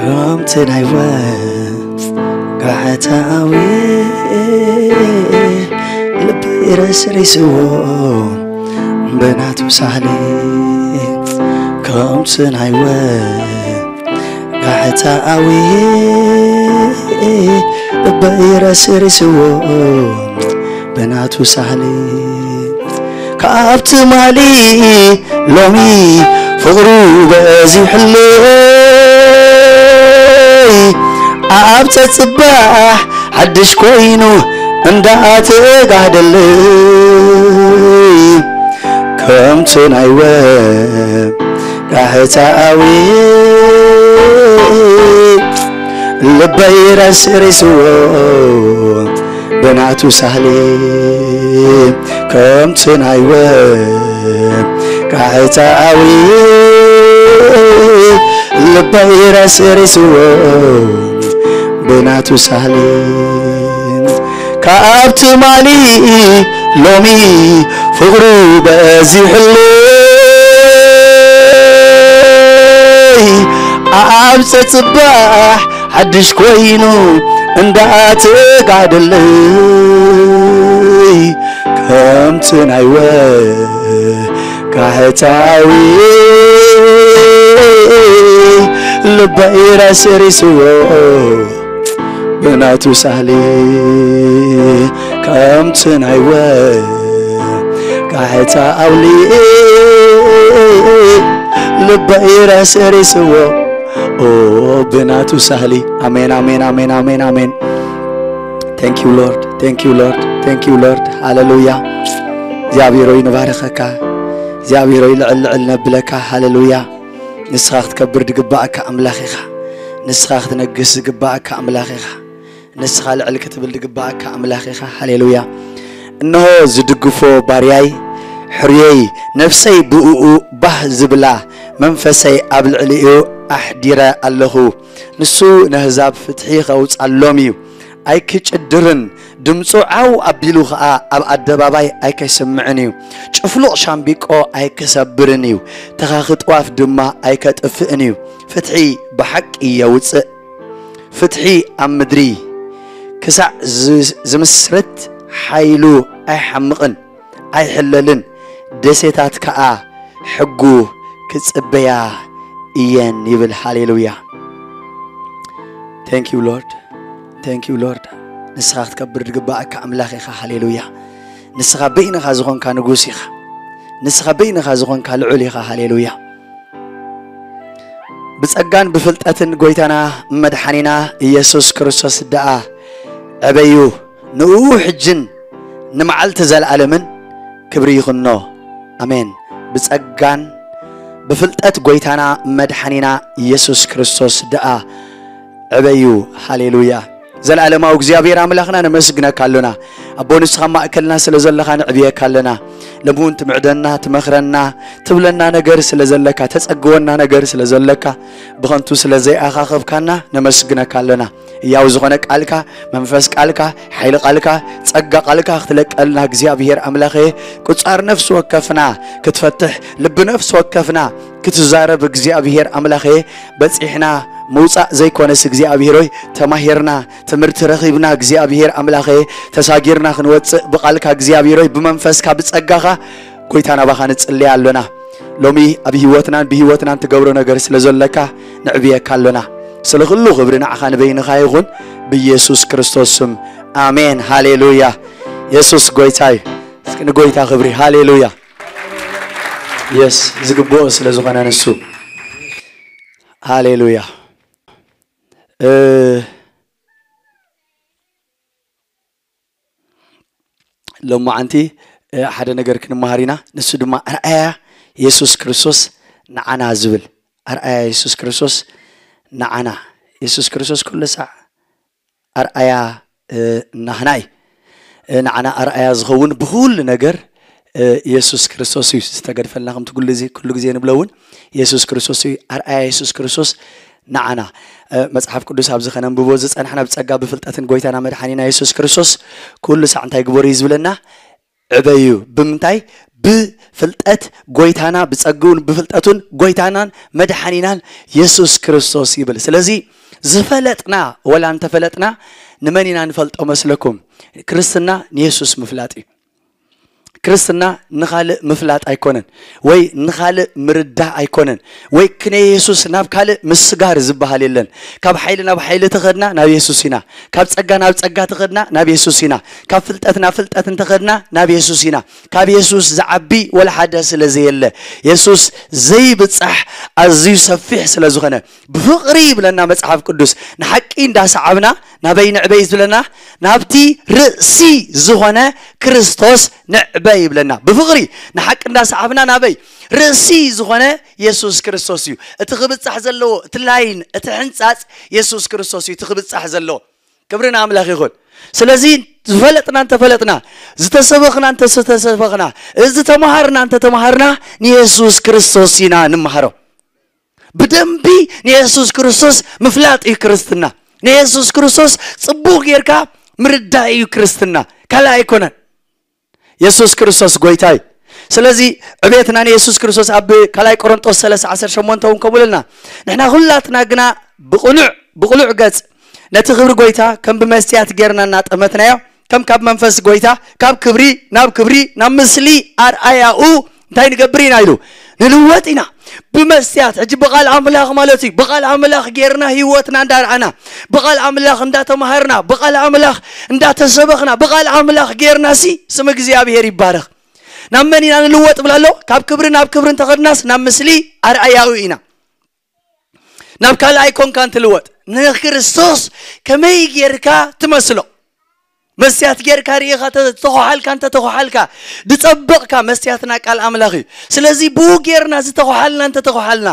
ከምቲ ናይ ወጋሕታዊ ልበይ ረስሪስዎ ብናቱ ሳህሊ፣ ከምቲ ናይ ወጋሕታዊ ልበይ ረስሪስዎ ብናቱ ሳህሊ፣ ካብ ትማሊ ሎሚ ፍቕሩ በዚሑለይ፣ ኣብ ጸጽባሕ ሓድሽ ኮይኑ እንዳተጋህደለይ፣ ከምቲ ናይ ወጋሕታዊ ልበይ ረስሪስዎ ብናቱ ሳህሊ፣ ከምቲ ናይ ወጋሕታዊ ልበይ ረስሪስዎ ብናቱ ሳህሊ፣ ካብ ትማሊ ሎሚ ፍቕሩ በዚሑለይ፣ ኣብ ጸጽባሕ ሓድሽ ኮይኑ እንዳተጋደለይ፣ ከምቲ ናይ ወጋሕታዊ ልበይ ረስሪስዎ ብናቱ ሳህሊ፣ ከምቲ ናይ ወጋሕታዊ ልበይ ረስሪስዎ ኦ ብናቱ ሳህሊ። ኣሜን፣ ኣሜን፣ ኣሜን፣ ኣሜን፣ ኣሜን። Thank you Lord, thank you Lord, thank you Lord። ሃሌሉያ። እግዚኣብሔር ሆይ ንባርኸካ፣ እግዚኣብሔር ሆይ ልዕል ልዕል ነብለካ። ሃሌሉያ። ንስኻ ክትከብር ድግባእካ ኣምላኽ ኢኻ። ንስኻ ክትነግስ ዝግባእካ ኣምላኽ ኢኻ። ንስኻ ልዕል ክትብል ድግባእካ ኣምላኽ ኢኻ። ሃሌሉያ። እንሆ ዝድግፎ ባርያይ፣ ሕሩየይ፣ ነፍሰይ ብእኡ ባህ ዝብላ፣ መንፈሰይ ኣብ ልዕሊኡ ኣሕዲረ ኣለኹ። ንሱ ነህዛብ ፍትሒ ኸውጻሎም እዩ። ኣይክጭድርን፣ ድምፁ ዓው ኣቢሉ ኸኣ ኣብ ኣደባባይ ኣይከስምዕን እዩ። ጭፍሉቕ ሻምቢቆ ኣይክሰብርን እዩ፣ ተኻኺ ጥዋፍ ድማ ኣይከጥፍእን እዩ። ፍትሒ ብሓቂ የውፅእ፣ ፍትሒ ኣብ ምድሪ ክሳዕ ዝ-፣ ዝምስርት ሓይሉ ኣይሓምቕን ኣይሕለልን፣ ደሴታት ከኣ ሕጉ ክጽበያ እየን ይብል። ሃሌሉያ። Thank you Lord, thank you Lord። ንስኻ ክትከብር ዝግባእካ ኣምላኽ ኢኻ። ሃሌሉያ። ንስኻ በይንኻ ዝኾንካ ንጉስ ኢኻ። ንስኻ በይንኻ ዝኾንካ ልዑል ኢኻ። ሃሌሉያ። ብጸጋን ብፍልጠትን ጎይታና መድሓኒና ኢየሱስ ክርስቶስ ደኣ ዕበዩ። ንእኡ ሕጅን ንመዓልቲ ዘለኣለምን ክብሪ ይኹኖ። ኣሜን። ብጸጋን ብፍልጠት ጎይታና መድሓኒና ኢየሱስ ክርስቶስ ደኣ ዕበዩ። ሃሌሉያ። ዘለኣለማዊ እግዚኣብሔር ኣምላኽና ነመስግነካ ኣሎና። ኣቦ ንስኻ ማእከልና ስለ ዘለኻ ንዕብየካ ኣለና። ሎሚ እውን ትምዕደና፣ ትመኽረና፣ ትብለና ነገር ስለ ዘለካ፣ ተጸግወና ነገር ስለ ዘለካ፣ ብኸንቱ ስለ ዘይኣኻኸብካና ነመስግነካ ኣለና። ህያው ዝኾነ ቃልካ፣ መንፈስ ቃልካ፣ ሓይሊ ቃልካ፣ ጸጋ ቃልካ ክትለቀልና እግዚኣብሔር ኣምላኸ፣ ቁጻር ነፍሲ ወከፍና ክትፈትሕ፣ ልቢ ነፍሲ ወከፍና ክትዛረብ እግዚኣብሔር ኣምላኸ፣ በጺሕና ምውጻእ ዘይኮነስ እግዚኣብሔር ሆይ፣ ተማሂርና፣ ትምህርቲ ረኺብና እግዚኣብሔር ኣምላኸ፣ ተሳጊርና ክንወጽእ ብቓልካ እግዚኣብሔር ሆይ፣ ብመንፈስካ ብጸጋኻ ጎይታ ናባኻ ንጽልይ ኣሎና። ሎሚ ኣብ ህይወትናን ብህይወትናን ትገብሮ ነገር ስለ ዘለካ ንዕብየካ ኣሎና። ስለ ኩሉ ክብሪ ንዓኻ ንበይንኻ ይኹን፣ ብኢየሱስ ክርስቶስ ስም ኣሜን። ሃሌሉያ። የሱስ ጎይታ እዩ። እስኪ ንጎይታ ክብሪ። ሃሌሉያ። የስ፣ ዝግብኦ ስለ ዝኾነ ንሱ። ሃሌሉያ። እ፣ ሎማዓንቲ፣ እ፣ ሓደ ነገር ክንመሃር ኢና። ንሱ ድማ ኣርኣያ የሱስ ክርስቶስ ንዓና ዝብል። ኣርኣያ የሱስ ክርስቶስ ንዓና። የሱስ ክርስቶስ ኩሉ ሳዕ ኣርኣያ፣ እ፣ ናህና እዩ። እ፣ ንዓና ኣርኣያ ዝኸውን ብኹሉ ነገር፣ እ፣ የሱስ ክርስቶስ እዩ። ዝተገድፈልና ከምቲ ኩሉ ግዜ፣ ኩሉ ግዜ ንብሎ እውን የሱስ ክርስቶስ እዩ። ኣርኣያ የሱስ ክርስቶስ ንዓና። እ፣ መጽሓፍ ቅዱስ ኣብዚ ከነንብቦ ዝጸናሕና ብጸጋ ብፍልጠትን ጎይታና መድሓኒና የሱስ ክርስቶስ ኩሉ ሳዕ እንታይ ግበሩ እዩ ዝብለና? ዕበዩ። ብምንታይ? ብፍልጠት ጎይታና፣ ብጸግኡን ብፍልጠቱን ጎይታናን መድሓኒናን የሱስ ክርስቶስ ይብል። ስለዚ ዝፈለጥና ወላ እንተፈለጥና ንመን ኢና ንፈልጦ መስለኩም? ክርስትና ንየሱስ ምፍላጥ እዩ። ክርስትና ንኻልእ ምፍላጥ ኣይኮነን፣ ወይ ንኻልእ ምርዳእ ኣይኮነን፣ ወይ ክነ የሱስ ናብ ካልእ ምስጋር ዝበሃል የለን። ካብ ሓይሊ ናብ ሓይሊ ተኸድና ናብ የሱስ ኢና። ካብ ጸጋ ናብ ጸጋ ተኸድና ናብ የሱስ ኢና። ካብ ፍልጠት ናብ ፍልጠት እንተኸድና ናብ የሱስ ኢና። ካብ የሱስ ዝዓቢ ወላ ሓደ ስለ ዘየለ፣ የሱስ ዘይብጻሕ ኣዝዩ ሰፊሕ ስለ ዝኾነ፣ ብፍቕሪ ይብለና መጽሓፍ ቅዱስ። ንሓቂ እንዳሰዓብና ናበይ ንዕበይ ዝብለና? ናብቲ ርእሲ ዝኾነ ክርስቶስ ንዕበ ይብለና። ብፍቕሪ ንሓቂ እንዳሰዓብና ናበይ? ርእሲ ዝኾነ የሱስ ክርስቶስ እዩ። እቲ ክብጻሕ ዘለዎ፣ እቲ ላይን፣ እቲ ሕንጻጽ የሱስ ክርስቶስ እዩ እቲ ክብጻሕ ዘለዎ። ክብሪ ንኣምላኽ ይኹን። ስለዚ ዝፈለጥና እንተፈለጥና፣ ዝተሰበኽና እንተተሰበኽና፣ ዝተመሃርና እንተተመሃርና፣ ንየሱስ ክርስቶስ ኢና ንመሃሮ። ብደንቢ ንየሱስ ክርስቶስ ምፍላጥ እዩ ክርስትና። ንየሱስ ክርስቶስ ጽቡቕ ጌርካ ምርዳእ እዩ ክርስትና፣ ካልእ ኣይኮነን። የሱስ ክርስቶስ ጎይታ እዩ። ስለዚ ዕቤትና ንየሱስ ክርስቶስ ኣብ ካልኣይ ቆሮንጦስ ሰለስተ ዓሰርተ ሸሞንተ እውን ከምኡ ኢሉና፣ ንሕና ኩላትና ግና ብቕኑዕ፣ ብቕሉዕ ገጽ ነቲ ክብሪ ጎይታ ከም ብመስትያት ጌርና እናጠመትናዮ፣ ከም ካብ መንፈስ ጎይታ ካብ ክብሪ ናብ ክብሪ ናብ ምስሊ ኣርኣያኡ እንታይ ንገብር ኢና ኢሉ? ንልወጥ ኢና። ብመስትያት፣ ሕጂ ብቓል ኣምላኽ ማለት እዩ። ብቓል ኣምላኽ ጌርና ህይወትና እንዳርኣና፣ ብቓል ኣምላኽ እንዳተማሃርና፣ ብቓል ኣምላኽ እንዳተሰበኽና፣ ብቓል ኣምላኽ ጌርና ሲ ስም እግዚኣብሔር ይባረኽ። ናብ መን ኢና ንልወጥ ብላ ኣሎ? ካብ ክብሪ ናብ ክብሪ እንተኸድናስ ናብ ምስሊ ኣርኣያኡ ኢና። ናብ ካልእ ኣይኮንካን ትልወጥ። ንክርስቶስ ከመይ ጌርካ ትመስሎ? መስትያት ጌርካ ርኢኻ ተ-፣ ተኾሓልካ እንተ ተኾሓልካ፣ ዝጸበቕካ መስትያትና ቃል ኣምላኽ እዩ። ስለዚ ብኡ ጌርና ዝተኾሓልና እንተ ተኾሓልና፣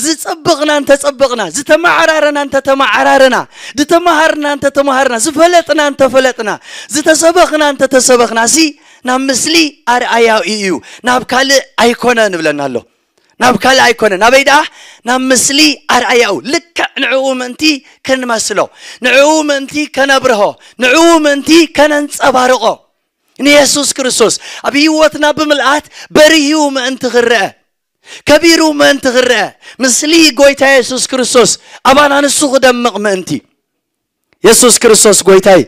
ዝጸበቕና እንተ ጸበቕና፣ ዝተመዓራረና እንተ ተመዓራረና፣ ዝተመሃርና እንተ ተመሃርና፣ ዝፈለጥና እንተ ፈለጥና፣ ዝተሰበኽና እንተ ተሰበኽና ሲ ናብ ምስሊ ኣርኣያኡ እዩ፣ ናብ ካልእ ኣይኮነ ንብለና ኣሎ። ናብ ካልእ ኣይኮነ። ናበይ ደኣ? ናብ ምስሊ ኣርኣያኡ። ልክዕ ንዕኡ ምእንቲ ክንመስሎ፣ ንዕኡ ምእንቲ ከነብርሆ፣ ንዕኡ ምእንቲ ከነንጸባርቖ። ንየሱስ ክርስቶስ ኣብ ህይወትና ብምልኣት በሪሁ ምእንቲ ክረአ፣ ከቢሩ ምእንቲ ክረአ፣ ምስሊ ጎይታ የሱስ ክርስቶስ ኣባና ንሱ ክደምቕ ምእንቲ። የሱስ ክርስቶስ ጎይታይ።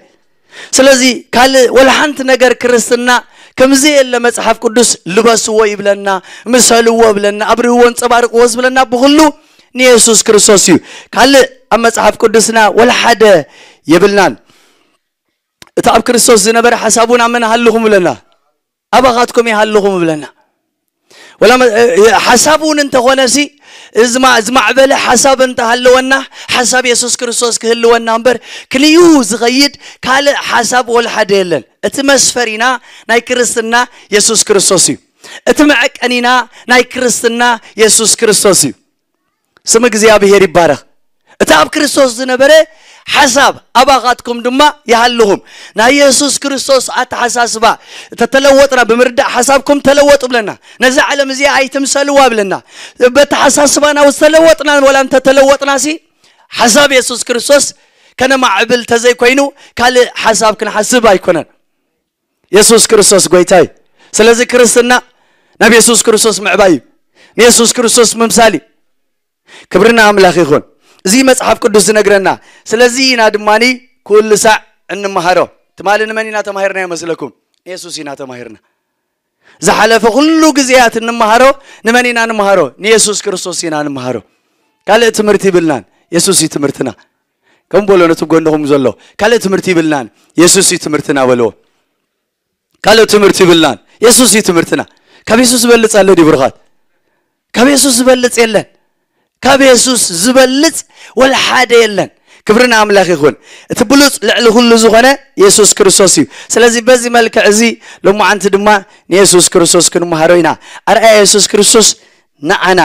ስለዚ ካልእ ወላ ሓንቲ ነገር ክርስትና ከምዚ የለ። መጽሓፍ ቅዱስ ልበስዎ ይብለና፣ ምሰልዎ ይብለና፣ ኣብርህዎ፣ ኣንጸባርቕዎ ዝብለና ብኹሉ ንየሱስ ክርስቶስ እዩ። ካልእ ኣብ መጽሓፍ ቅዱስና ወላ ሓደ የብልናን። እቲ ኣብ ክርስቶስ ዝነበረ ሓሳብ እውን ኣብ መን ሃልኹም ይብለና? ኣባኻትኩም ይሃልኹም ይብለና። ወላ መ-፣ እ-፣ እ-፣ ሓሳብ እውን እንተኾነ ሲ፣ ዝማ-፣ ዝማዕበለ ሓሳብ እንተሃለወና፣ ሓሳብ የሱስ ክርስቶስ ክህልወና እምበር፣ ክንዩ ዝኸይድ ካልእ ሓሳብ ወላ ሓደ የለን። እቲ መስፈሪና ናይ ክርስትና የሱስ ክርስቶስ እዩ። እቲ መዐቀኒና ናይ ክርስትና የሱስ ክርስቶስ እዩ። ስም እግዚኣብሔር ይባረኽ። እቲ ኣብ ክርስቶስ ዝነበረ ሓሳብ ኣባኻትኩም ድማ ይሃልኹም። ናይ የሱስ ክርስቶስ ኣተሓሳስባ ተተለወጥና ብምርዳእ ሓሳብኩም ተለወጡ ብለና። ነዛ ዓለም እዚኣ ኣይትምሰልዋ ብለና። በተሓሳስባና ዝተለወጥና ወላ እንተተለወጥና ሲ ሓሳብ የሱስ ክርስቶስ ከነማዕብል ተዘይኮይኑ ካልእ ሓሳብ ክንሓስብ ኣይኮነን። የሱስ ክርስቶስ ጎይታይ። ስለዚ ክርስትና ናብ የሱስ ክርስቶስ ምዕባይ እዩ። ንየሱስ ክርስቶስ ምምሳል እዩ። ክብሪ ንኣምላኽ ይኹን። እዚ መጽሓፍ ቅዱስ ዝነግረና። ስለዚ ኢና ድማኒ ኩሉ ሳዕ እንመሃሮ። ትማሊ ንመን ኢና ተማሂርና ይመስለኩም? ንየሱስ ኢና ተማሂርና። ዝሓለፈ ኩሉ ግዜያት እንመሃሮ ንመን ኢና እንመሃሮ? ንየሱስ ክርስቶስ ኢና እንመሃሮ። ካልእ ትምህርቲ ይብልናን። የሱስ እዩ ትምህርትና። ከም በሎ ነቲ ጎንኹም ዘሎ፣ ካልእ ትምህርቲ ይብልናን። የሱስ እዩ ትምህርትና በልዎ። ካልእ ትምህርቲ ይብልናን። የሱስ እዩ ትምህርትና። ካብ የሱስ ዝበልጽ ኣሎ ድዩ ብሩኻት? ካብ የሱስ ዝበልጽ የለን። ካብ የሱስ ዝበልጽ ወላ ሓደ የለን። ክብሪ ንኣምላኽ ይኹን። እቲ ብሉጽ ልዕሊ ኩሉ ዝኾነ የሱስ ክርስቶስ እዩ። ስለዚ በዚ መልክዕ እዚ ሎማዓንቲ ድማ ንየሱስ ክርስቶስ ክንመሃሮ ኢና። ኣርኣያ የሱስ ክርስቶስ ንዓና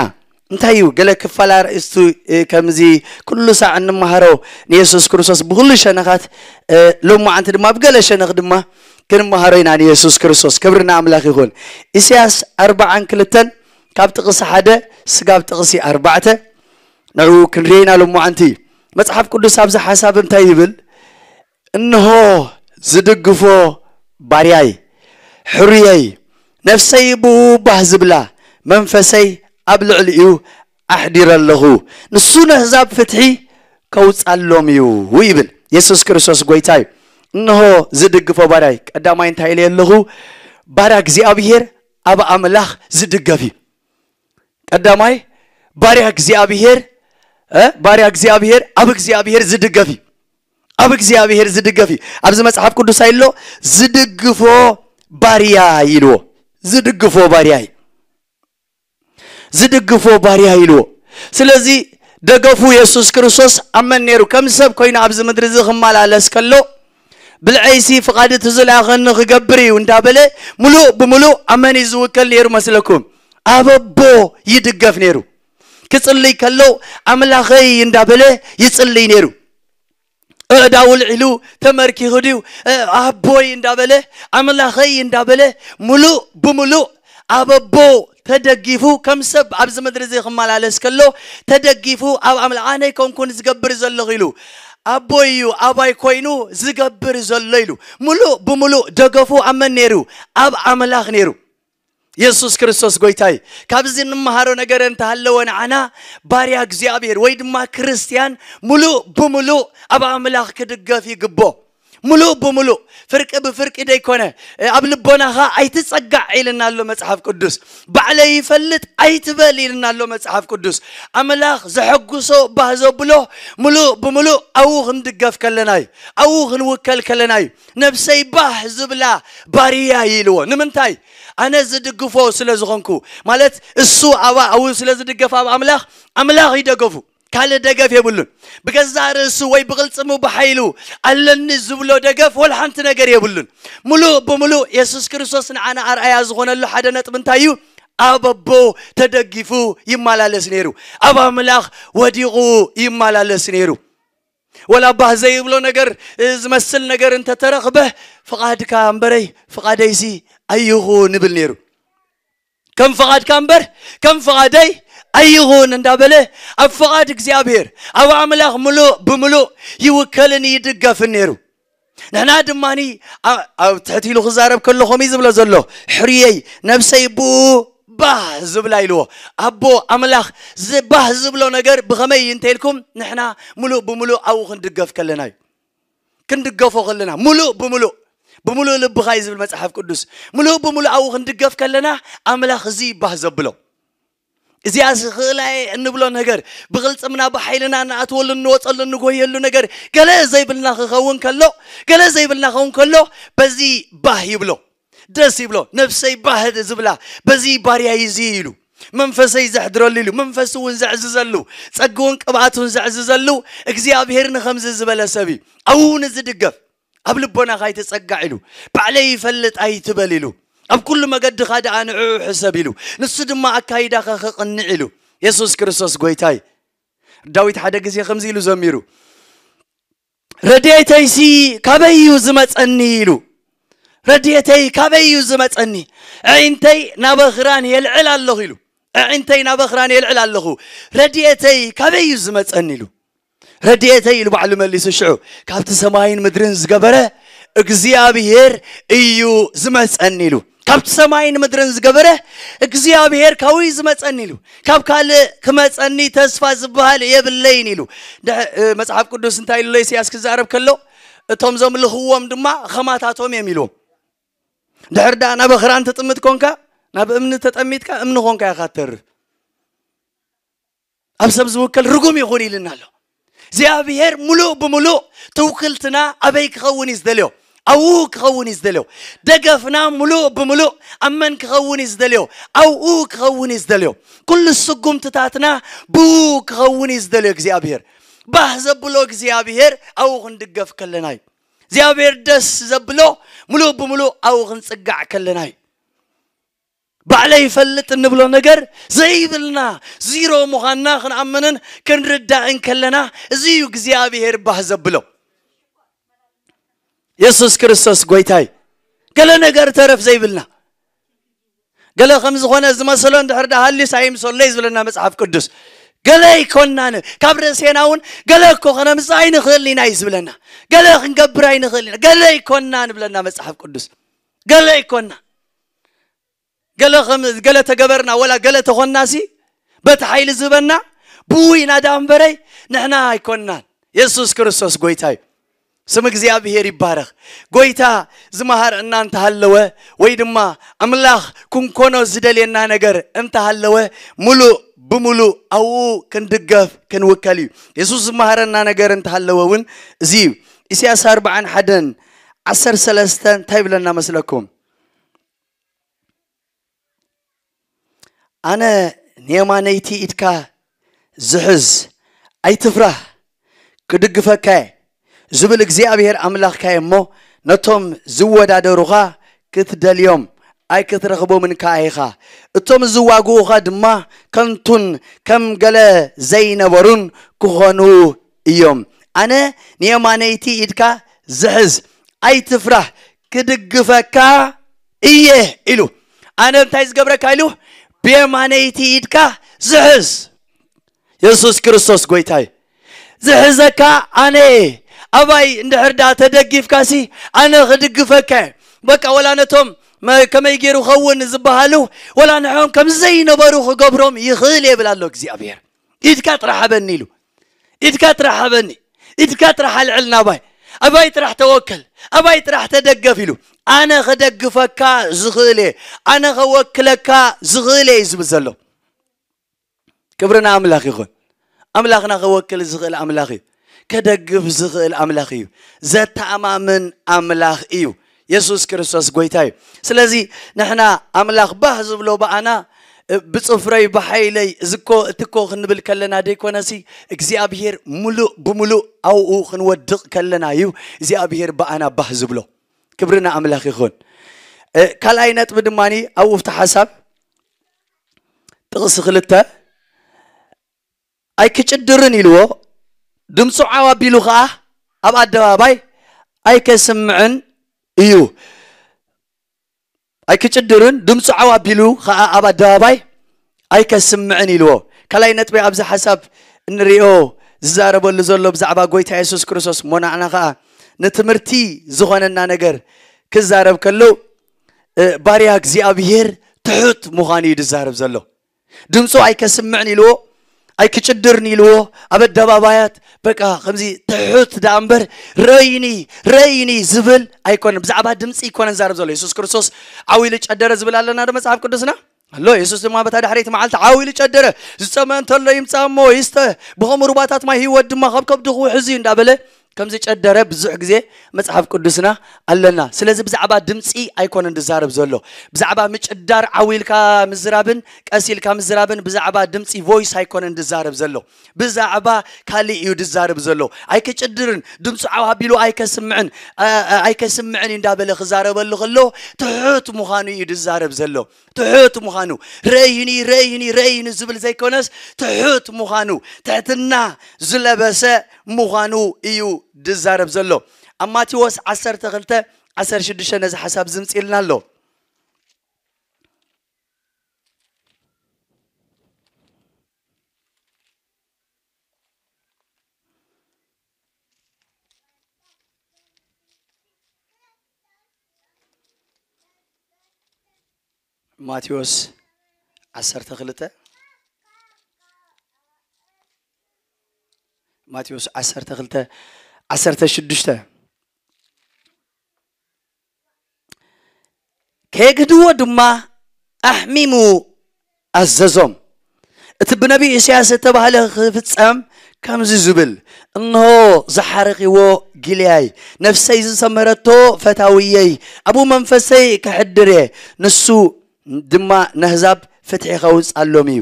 እንታይ እዩ? ገለ ክፋል ኣርእስቱ፣ እ፣ ከምዚ ኩሉ ሳዕ እንመሃሮ ንየሱስ ክርስቶስ ብኩሉ ሸነኻት፣ እ፣ ሎማዓንቲ ድማ ብገለ ሸነኽ ድማ ክንመሃሮ ኢና ንየሱስ ክርስቶስ። ክብሪ ንኣምላኽ ይኹን። ኢሳያስ ኣርባዓን ክልተን ካብ ጥቕሲ ሓደ ስጋብ ጥቕሲ ኣርባዕተ ንዕኡ ክንርኤ ኢና ሎማዓንቲ። መጽሓፍ ቅዱስ ኣብዚ ሓሳብ እንታይ ይብል? እንሆ ዝድግፎ ባርያይ፣ ሕሩየይ፣ ነፍሰይ ብኡ ባህ ዝብላ፣ መንፈሰይ ኣብ ልዕሊኡ ኣሕዲረ ኣለኹ። ንሱ ነህዛብ ፍትሒ ከውጻሎም እዩ ይብል። የሱስ ክርስቶስ ጎይታ እዩ። እንሆ ዝድግፎ ባርያይ። ቀዳማይ እንታይ ኢለ ኣለኹ? ባርያ እግዚኣብሔር ኣብ ኣምላኽ ዝድገፍ እዩ። ቀዳማይ ባርያ እግዚኣብሔር፣ እ፣ ባርያ እግዚኣብሔር ኣብ እግዚኣብሔር ዝድገፍ እዩ። ኣብ እግዚኣብሔር ዝድገፍ እዩ። ኣብዚ መጽሓፍ ቅዱስ ኣይሎ ዝድግፎ ባርያ ኢልዎ። ዝድግፎ ባርያ እዩ። ዝድግፎ ባርያ ኢልዎ። ስለዚ ደገፉ የሱስ ክርስቶስ ኣብ መን ነይሩ? ከም ሰብ ኮይኑ ኣብዚ ምድሪ እዚ ክመላለስ ከሎ፣ ብልዐይሲ ፍቓድ እቲ ዝለኣኸኒ ክገብር እዩ እንዳበለ፣ ምሉእ ብምሉእ ኣብ መን እዩ ዝውከል ነይሩ መስለኩም? ኣብ ኣቦ ይድገፍ ነይሩ። ክጽልይ ከሎ ኣምላኸይ እንዳበለ ይጽልይ ነይሩ። ኣእዳው ልዒሉ ተመርኪኹ ድዩ? እ፣ ኣቦይ እንዳበለ፣ ኣምላኸይ እንዳበለ፣ ምሉእ ብምሉእ ኣብ ኣቦ ተደጊፉ፣ ከም ሰብ ኣብዚ ምድሪ እዚ ክመላለስ ከሎ ተደጊፉ፣ ኣብ ኣምላ-፣ ኣነ ኣይኮንኩን ዝገብር ዘለኹ ኢሉ፣ ኣቦይ እዩ ኣባይ ኮይኑ ዝገብር ዘሎ ኢሉ፣ ምሉእ ብምሉእ ደገፉ ኣብ መን ነይሩ? ኣብ ኣምላኽ ነይሩ። የሱስ ክርስቶስ ጎይታ እዩ። ካብዚ እንመሃሮ ነገር እንተሃለወ ንዓና፣ ባርያ እግዚኣብሔር ወይ ድማ ክርስትያን ምሉእ ብምሉእ ኣብ ኣምላኽ ክድገፍ ይግቦ። ምሉእ ብምሉእ፣ ፍርቂ ብፍርቂ ደይኮነ፣ ኣብ ልቦናኻ ኣይትጸጋዕ ኢልና ኣሎ መጽሓፍ ቅዱስ። ባዕለይ ይፈልጥ ኣይትበል ኢልና ኣሎ መጽሓፍ ቅዱስ። ኣምላኽ ዘሐጉሶ ባህ ዘብሎ ምሉእ ብምሉእ ኣብኡ ክንድገፍ ከለና እዩ። ኣብኡ ክንውከል ከለና እዩ። ነብሰይ ባህ ዝብላ ባርያ ኢልዎ። ንምንታይ? ኣነ ዝድግፎ ስለ ዝኾንኩ። ማለት እሱ ኣብ-፣ ኣብኡ ስለ ዝድገፍ ኣብ ኣምላኽ፣ ኣምላኽ ይደገፉ። ካልእ ደገፍ የብሉን። ብገዛእ ርእሱ ወይ ብቕልጽሙ ብሓይሉ ኣለኒ ዝብሎ ደገፍ ወላ ሓንቲ ነገር የብሉን። ምሉእ ብምሉእ የሱስ ክርስቶስ ንዓና ኣርኣያ ዝኾነሉ ሓደ ነጥቢ እንታይ እዩ? ኣብ ኣቦ ተደጊፉ ይመላለስ ነይሩ። ኣብ ኣምላኽ ወዲቑ ይመላለስ ነይሩ። ወላ ባህ ዘይብሎ ነገር፣ እ፣ ዝመስል ነገር እንተተረኽበ፣ "ፍቓድካ እምበረይ፣ ፍቓደይሲ ኣይኹን" ይብል ነይሩ። "ከም ፍቓድካ እምበር፣ ከም ፍቓደይ ኣይኹን" እንዳበለ፣ ኣብ ፍቓድ እግዚኣብሔር፣ ኣብ ኣምላኽ ምሉእ ብምሉእ ይውከልን ይድገፍን ነይሩ። ንሕና ድማኒ፣ ኣ-፣ ኣብ ትሕት ኢሉ ክዛረብ ከሎ ከምኡ እዩ ዝብሎ ዘሎ፣ "ሕርየይ፣ ነብሰይ ብኡ ባህ ዝብላ" ኢልዎ። ኣቦ ኣምላኽ ዝ-፣ ባህ ዝብሎ ነገር ብኸመይ እዩ እንተ ኢልኩም፣ ንሕና ምሉእ ብምሉእ ኣብኡ ክንድገፍ ከለና እዩ። ክንድገፎ ከለና፣ ምሉእ ብምሉእ፣ "ብምሉእ ልብኻ" እዩ ዝብል መጽሓፍ ቅዱስ። ምሉእ ብምሉእ ኣብኡ ክንድገፍ ከለና፣ ኣምላኽ እዚ እዩ ባህ ዘብሎ። እዚኣስ ክእላ እየ እንብሎ ነገር፣ ብቕልጽምና ብሓይልና እንኣትወሉ፣ እንወጸሉ፣ እንጎየሉ ነገር፣ ገለ ዘይብልና ክኸውን ከሎ፣ ገለ ዘይብልና ክኸውን ከሎ፣ በዚ ባህ ይብሎ፣ ደስ ይብሎ። "ነፍሰይ ባህ ዝብላ በዚ ባርያይ እዚ" ኢሉ፣ መንፈሰይ ዘሕድረሉ ኢሉ፣ መንፈሱ እውን ዘዕዝዘሉ፣ ጸግውን ቅብኣቱን ዘዕዝዘሉ እግዚኣብሔር ንኸምዚ ዝበለ ሰብ እዩ። ኣብኡ ንዝድገፍ፣ ኣብ ልቦናኻ ኣይትጸጋዕ ኢሉ፣ "ባዕለይ ይፈልጥ ኣይትበል" ኢሉ፣ "ኣብ ኩሉ መገድኻ ደኣ ንዕኡ ሕሰብ" ኢሉ፣ ንሱ ድማ ኣካይዳኻ ከቕንዕ ኢሉ። የሱስ ክርስቶስ ጎይታይ። ዳዊት ሓደ ግዜ ከምዚ ኢሉ ዘሚሩ፣ "ረድኤተይሲ ካበይ እዩ ዝመጸኒ?" ኢሉ፣ "ረድኤተይ ካበይ እዩ ዝመጸኒ? ኣዒንተይ ናብ ኣኽራን የልዕል ኣለኹ" ኢሉ፣ "ኣዒንተይ ናብ ኣኽራን የልዕል ኣለኹ፣ ረድኤተይ ካበይ እዩ ዝመጸኒ?" ኢሉ። "ረድኤተይ" ኢሉ ባዕሉ መሊሱ፣ ሽዑ፣ "ካብቲ ሰማይን ምድርን ዝገበረ እግዚኣብሔር እዩ ዝመጸኒ" ኢሉ። "ካብቲ ሰማይን ምድርን ዝገበረ እግዚኣብሔር ካብኡ እዩ ዝመጸኒ" ኢሉ። "ካብ ካልእ ክመጸኒ ተስፋ ዝበሃል የብለይን" ኢሉ። ድሕ-፣ እ፣ መጽሓፍ ቅዱስ እንታይ ኢሉ ኢሳያስ ክዛረብ ከሎ፣ "እቶም ዘምልኽዎም ድማ ኸማታቶም እዮም" ኢልዎም። ድሕር ደኣ ናብ ኣኽራን ትጥምት ኮንካ፣ ናብ እምኒ ተጠሚትካ፣ እምኒ ኮንካ ኢኻ ትተርፍ። ኣብ ሰብ ዝውከል ርጉም ይኹን ኢልና ኣሎ። እግዚኣብሔር ምሉእ ብምሉእ ትውክልትና ኣበይ ክኸውን እዩ ዝደልዮ? ኣብኡ ክኸውን እዩ ዝደልዮ። ደገፍና ምሉእ ብምሉእ ኣብ መን ክኸውን እዩ ዝደልዮ? ኣብኡ ክኸውን እዩ ዝደልዮ። ኩሉ ስጉምትታትና ብኡ ክኸውን እዩ ዝደልዮ እግዚኣብሔር። ባህ ዘብሎ እግዚኣብሔር ኣብኡ ክንድገፍ ከለና እዩ። እግዚኣብሔር ደስ ዘብሎ ምሉእ ብምሉእ ኣብኡ ክንጽጋዕ ከለና እዩ። ባዕለይ ይፈልጥ እንብሎ ነገር ዘይብልና፣ ዚሮ ምዃንና ክንኣምንን ክንርዳእን ከለና፣ እዚ እዩ እግዚኣብሔር ባህ ዘብሎ። የሱስ ክርስቶስ ጎይታይ። ገለ ነገር ተረፍ ዘይብልና፣ ገለ ከም ዝኾነ ዝመሰሎ እንድሕር ደኣ ሃልዩስ ኣይምሰሎይ ዝብለና መጽሓፍ ቅዱስ። ገለ ኣይኮንናን፣ ካብ ርእሴና እውን ገለ እኮ ከነምጽእ ኣይንኽእልን ኢና እዩ ዝብለና። ገለ ክንገብር ኣይንኽእልን ኢና፣ ገለ ኣይኮንናን ይብለና መጽሓፍ ቅዱስ። ገለ ኣይኮንና። ገለ ከም-፣ ገለ ተገበርና ወላ ገለ ተኾንናሲ፣ በቲ ሓይሊ ዝህበና ብኡ ኢና ደኣ እምበረይ ንሕና ኣይኮንናን። የሱስ ክርስቶስ ጎይታ እዩ። ስም እግዚኣብሔር ይባረኽ። ጎይታ ዝመሃረና እንተሃለወ ወይ ድማ ኣምላኽ ክንኮኖ ዝደልየና ነገር እንተሃለወ፣ ምሉእ ብምሉእ ኣብኡ ክንድገፍ ክንውከል እዩ። የሱስ ዝመሃረና ነገር እንተሃለወ እውን እዚ እዩ። ኢሳያስ ኣርብዓን ሓደን ዓሰርተ ሰለስተ እንታይ ይብለና መስለኩም? ኣነ ንየማነይቲ ኢድካ ዝሕዝ፣ ኣይትፍራህ፣ ክድግፈካ እየ ዝብል እግዚኣብሔር ኣምላኽካ እየ እሞ፣ ነቶም ዝወዳደሩኻ ክትደልዮም ኣይክትረኽቦምን ከኣ ኢኻ። እቶም ዝዋግኡኻ ድማ ከንቱን ከም ገለ ዘይነበሩን ክኾኑ እዮም። ኣነ ንየማነይቲ ኢድካ ዝሕዝ፣ ኣይትፍራህ፣ ክድግፈካ እየ ኢሉ። ኣነ እንታይ ዝገብረካ ኢሉ? ብየማነይቲ ኢድካ ዝሕዝ። የሱስ ክርስቶስ ጎይታ እዩ። ዝሕዘካ ኣነ እየ። ኣባይ እንድሕር ደኣ ተደጊፍካሲ ኣነ ክድግፈካ እየ። በቃ ወላ ነቶም መ-፣ ከመይ ገይሩ ኸውን ዝበሃሉ ወላ ንዕኦም ከም ዘይነበሩ ክገብሮም ይኽእል እየ ይብል ኣሎ እግዚኣብሔር። ኢድካ ጥራሕ ሃበኒ ኢሉ። ኢድካ ጥራሕ ሃበኒ። ኢድካ ጥራሕ ኣልዕል ናባይ። ኣባይ ጥራሕ ተወከል። ኣባይ ጥራሕ ተደገፍ ኢሉ። ኣነ ክደግፈካ ዝኽእል እየ። ኣነ ከወክለካ ዝኽእል እየ እዩ ዝብል ዘሎ። ክብሪ ንኣምላኽ ይኹን። ኣምላኽና ከወክል ዝኽእል ኣምላኽ እዩ። ከደግፍ ዝኽእል ኣምላኽ እዩ። ዘተኣማምን ኣምላኽ እዩ። የሱስ ክርስቶስ ጎይታ እዩ። ስለዚ ንሕና ኣምላኽ ባህ ዝብሎ ብኣና፣ እ፣ ብጽፍረይ ብሓይለይ እዚ እኮ እቲ እኮ ክንብል ከለና ደይኮነሲ እግዚኣብሔር ምሉእ ብምሉእ ኣብኡ ክንወድቕ ከለና እዩ እግዚኣብሔር ብኣና ባህ ዝብሎ። ክብሪ ንኣምላኽ ይኹን። እ፣ ካልኣይ ነጥቢ ድማኒ ኣብኡ ኣብቲ ሓሳብ ጥቕሲ ክልተ ኣይክጭድርን ኢልዎ፣ ድምፁ ዓው ኣቢሉ ኸዓ ኣብ ኣደባባይ ኣይከስምዕን እዩ። ኣይክጭድርን ድምፁ ዓው ኣቢሉ ኸዓ ኣብ ኣደባባይ ኣይከስምዕን ኢልዎ። ካልኣይ ነጥቢ ኣብዚ ሓሳብ እንሪኦ ዝዛረበሉ ዘሎ ብዛዕባ ጎይታ የሱስ ክርስቶስ ሞናዕና ኸዓ ንትምህርቲ ዝኾነና ነገር ክዛረብ ከሎ፣ እ፣ ባርያ እግዚኣብሔር ትሑት ምዃኑ እዩ ዝዛረብ ዘሎ። ድምፁ ኣይከስምዕን ኢልዎ፣ ኣይክጭድርን ኢልዎ፣ ኣብ ኣደባባያት በቃ ከምዚ ትሑት ደኣ እምበር ረይኒ፣ ረይኒ ዝብል ኣይኮነን። ብዛዕባ ድምፂ ኣይኮነን ዛረብ ዘሎ። የሱስ ክርስቶስ ዓው ኢሉ ጨደረ ዝብል ኣለና ዶ መጽሓፍ ቅዱስና? ኣሎ። የሱስ ድማ በታ ዳሕረይቲ መዓልቲ ዓው ኢሉ ጨደረ። ዝጸመ እንተሎ ይምጻእ እሞ ይስተ፣ ብኸምኡ ሩባታት ማይ ህይወት ድማ ካብ ከብዱ ክውሕዝ እዩ እንዳበለ ከም ዝጨደረ ብዙሕ ግዜ መጽሓፍ ቅዱስና ኣለና። ስለዚ ብዛዕባ ድምጺ ኣይኮነን ዝዛረብ ዘሎ። ብዛዕባ ምጭዳር ዓው ኢልካ ምዝራብን ቀስ ኢልካ ምዝራብን ብዛዕባ ድምጺ ቮይስ ኣይኮነን ዝዛረብ ዘሎ። ብዛዕባ ካልእ እዩ ዝዛረብ ዘሎ። ኣይክጭድርን፣ ድምጹ ዓው ኣቢሉ ኣይከስምዕን፣ ኣ-፣ ኣ-፣ ኣይከስምዕን እዩ እንዳበለ ክዛረበሉ ከሎ ትሑት ምዃኑ እዩ ዝዛረብ ዘሎ። ትሑት ምዃኑ፣ ረይኒ፣ ረይኒ፣ ረይኒ ዝብል ዘይኮነስ ትሑት ምዃኑ፣ ትሕትና ዝለበሰ ምዃኑ እዩ ዝዛረብ ዘሎ። ኣብ ማቴዎስ ዓሰርተ ክልተ ዓሰርተ ሽዱሽተ ነዚ ሓሳብ ዝምጽእልና ኣሎ። ማቴዎስ ዓሰርተ ክልተ፣ ማቴዎስ ዓሰርተ ክልተ ዓሰርተ ሽዱሽተ። ከየግህድዎ ድማ ኣሕሚሙ ኣዘዞም። እቲ ብነቢይ ኢሳያስ እተባህለ ክፍጸም ከምዚ ዝብል፣ እንሆ ዝሓረኽዎ ጊልያይ፣ ነፍሰይ ዝሰመረቶ ፈታውየይ፣ ኣብኡ መንፈሰይ ከሕድር እየ፣ ንሱ ድማ ነህዛብ ፍትሒ ከውጽኣሎም እዩ።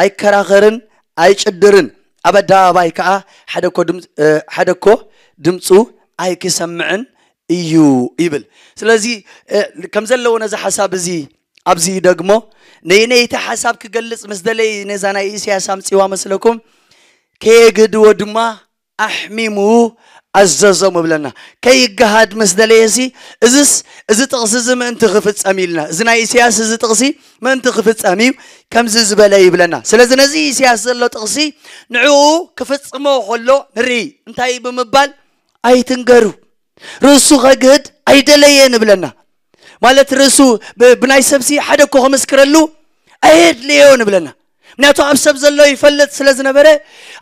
ኣይከራኸርን ኣይጭድርን፣ ኣብ ኣደባባይ ከኣ ሓደ እኮ ድም-፣ እ፣ ሓደ እኮ ድምፁ ኣይክሰምዕን እዩ ይብል። ስለዚ፣ እ፣ ከም ዘለዎ ነዚ ሓሳብ እዚ ኣብዚ ደግሞ ነይ-፣ ነይቲ ሓሳብ ክገልጽ ምስ ደለየ ነዛ ናይ ኢሳያስ ኣምጺዋ መስለኩም፣ ከየግህድዎ ድማ ኣሕሚሙ ኣዘዞም እብለና። ከይገሃድ ምስ ደለየሲ፣ እዝስ፣ እዚ ጥቕሲ እዚ ምእንቲ ክፍጸም ኢልና፣ እዚ ናይ ኢሳያስ እዚ ጥቕሲ ምእንቲ ክፍጸም እዩ ከምዚ ዝበለ ይብለና። ስለዚ ነዚ ኢሳያስ ዘሎ ጥቕሲ ንዕኡ ክፍጽሞ ከሎ ንርኢ። እንታይ ብምባል? ኣይትንገሩ። ርእሱ ከግህድ ኣይደለየን እብለና። ማለት ርእሱ ብ- ብናይ ሰብሲ ሓደ እኮ ክምስክረሉ ኣየድልዮ ንብለና። ምክንያቱ ኣብ ሰብ ዘሎ ይፈልጥ ስለ ዝነበረ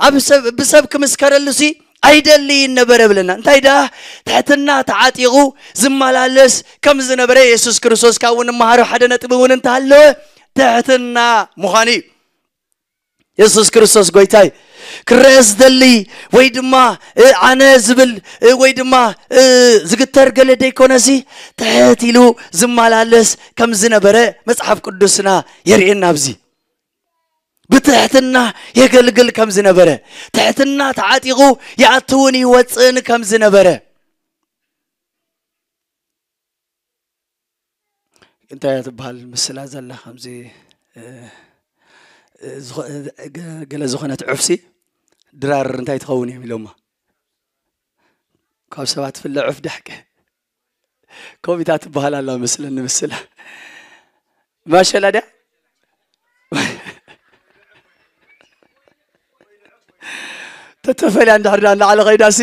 ኣብ ሰብ- ብሰብ ክምስከረሉ ሲ ኣይደልይን ነበረ ብለና። እንታይ ደኣ ትሕትና ተዓጢቑ ዝመላለስ ከም ዝነበረ የሱስ ክርስቶስ ካብኡ ንመሃሮ ሓደ ነጥቢ እውን እንተሃለወ ትሕትና ምዃኑ እዩ። የሱስ ክርስቶስ ጎይታይ ክረአ ዝደሊ ወይ ድማ እ፣ ኣነ ዝብል እ፣ ወይ ድማ እ፣ ዝግተር ገለ ደይኮነሲ ትሕት ኢሉ ዝመላለስ ከም ዝነበረ መጽሓፍ ቅዱስና የርእየና። ኣብዚ ብትሕትና የገልግል ከም ዝነበረ ትሕትና ተዓጢቑ ይኣትውን ይወፅእን ከም ዝነበረ እንታይ እያ ትበሃል ምስላ ዘላ ከምዚ እ፣ እ፣ ዝኾ- እ፣ ገ- ገለ ዝኾነት ዑፍሲ ድራር እንታይ ትኸውን እዮም ኢሎማ ካብ ሰባት ፍለ ዑፍ ዳሕቀ ኮቢታ ትበሃል ኣላ መስለኒ ምስላ ማሸላ ድያ ተተፈልያ እንድሕር ዳ እናዓለ ኸይዳሲ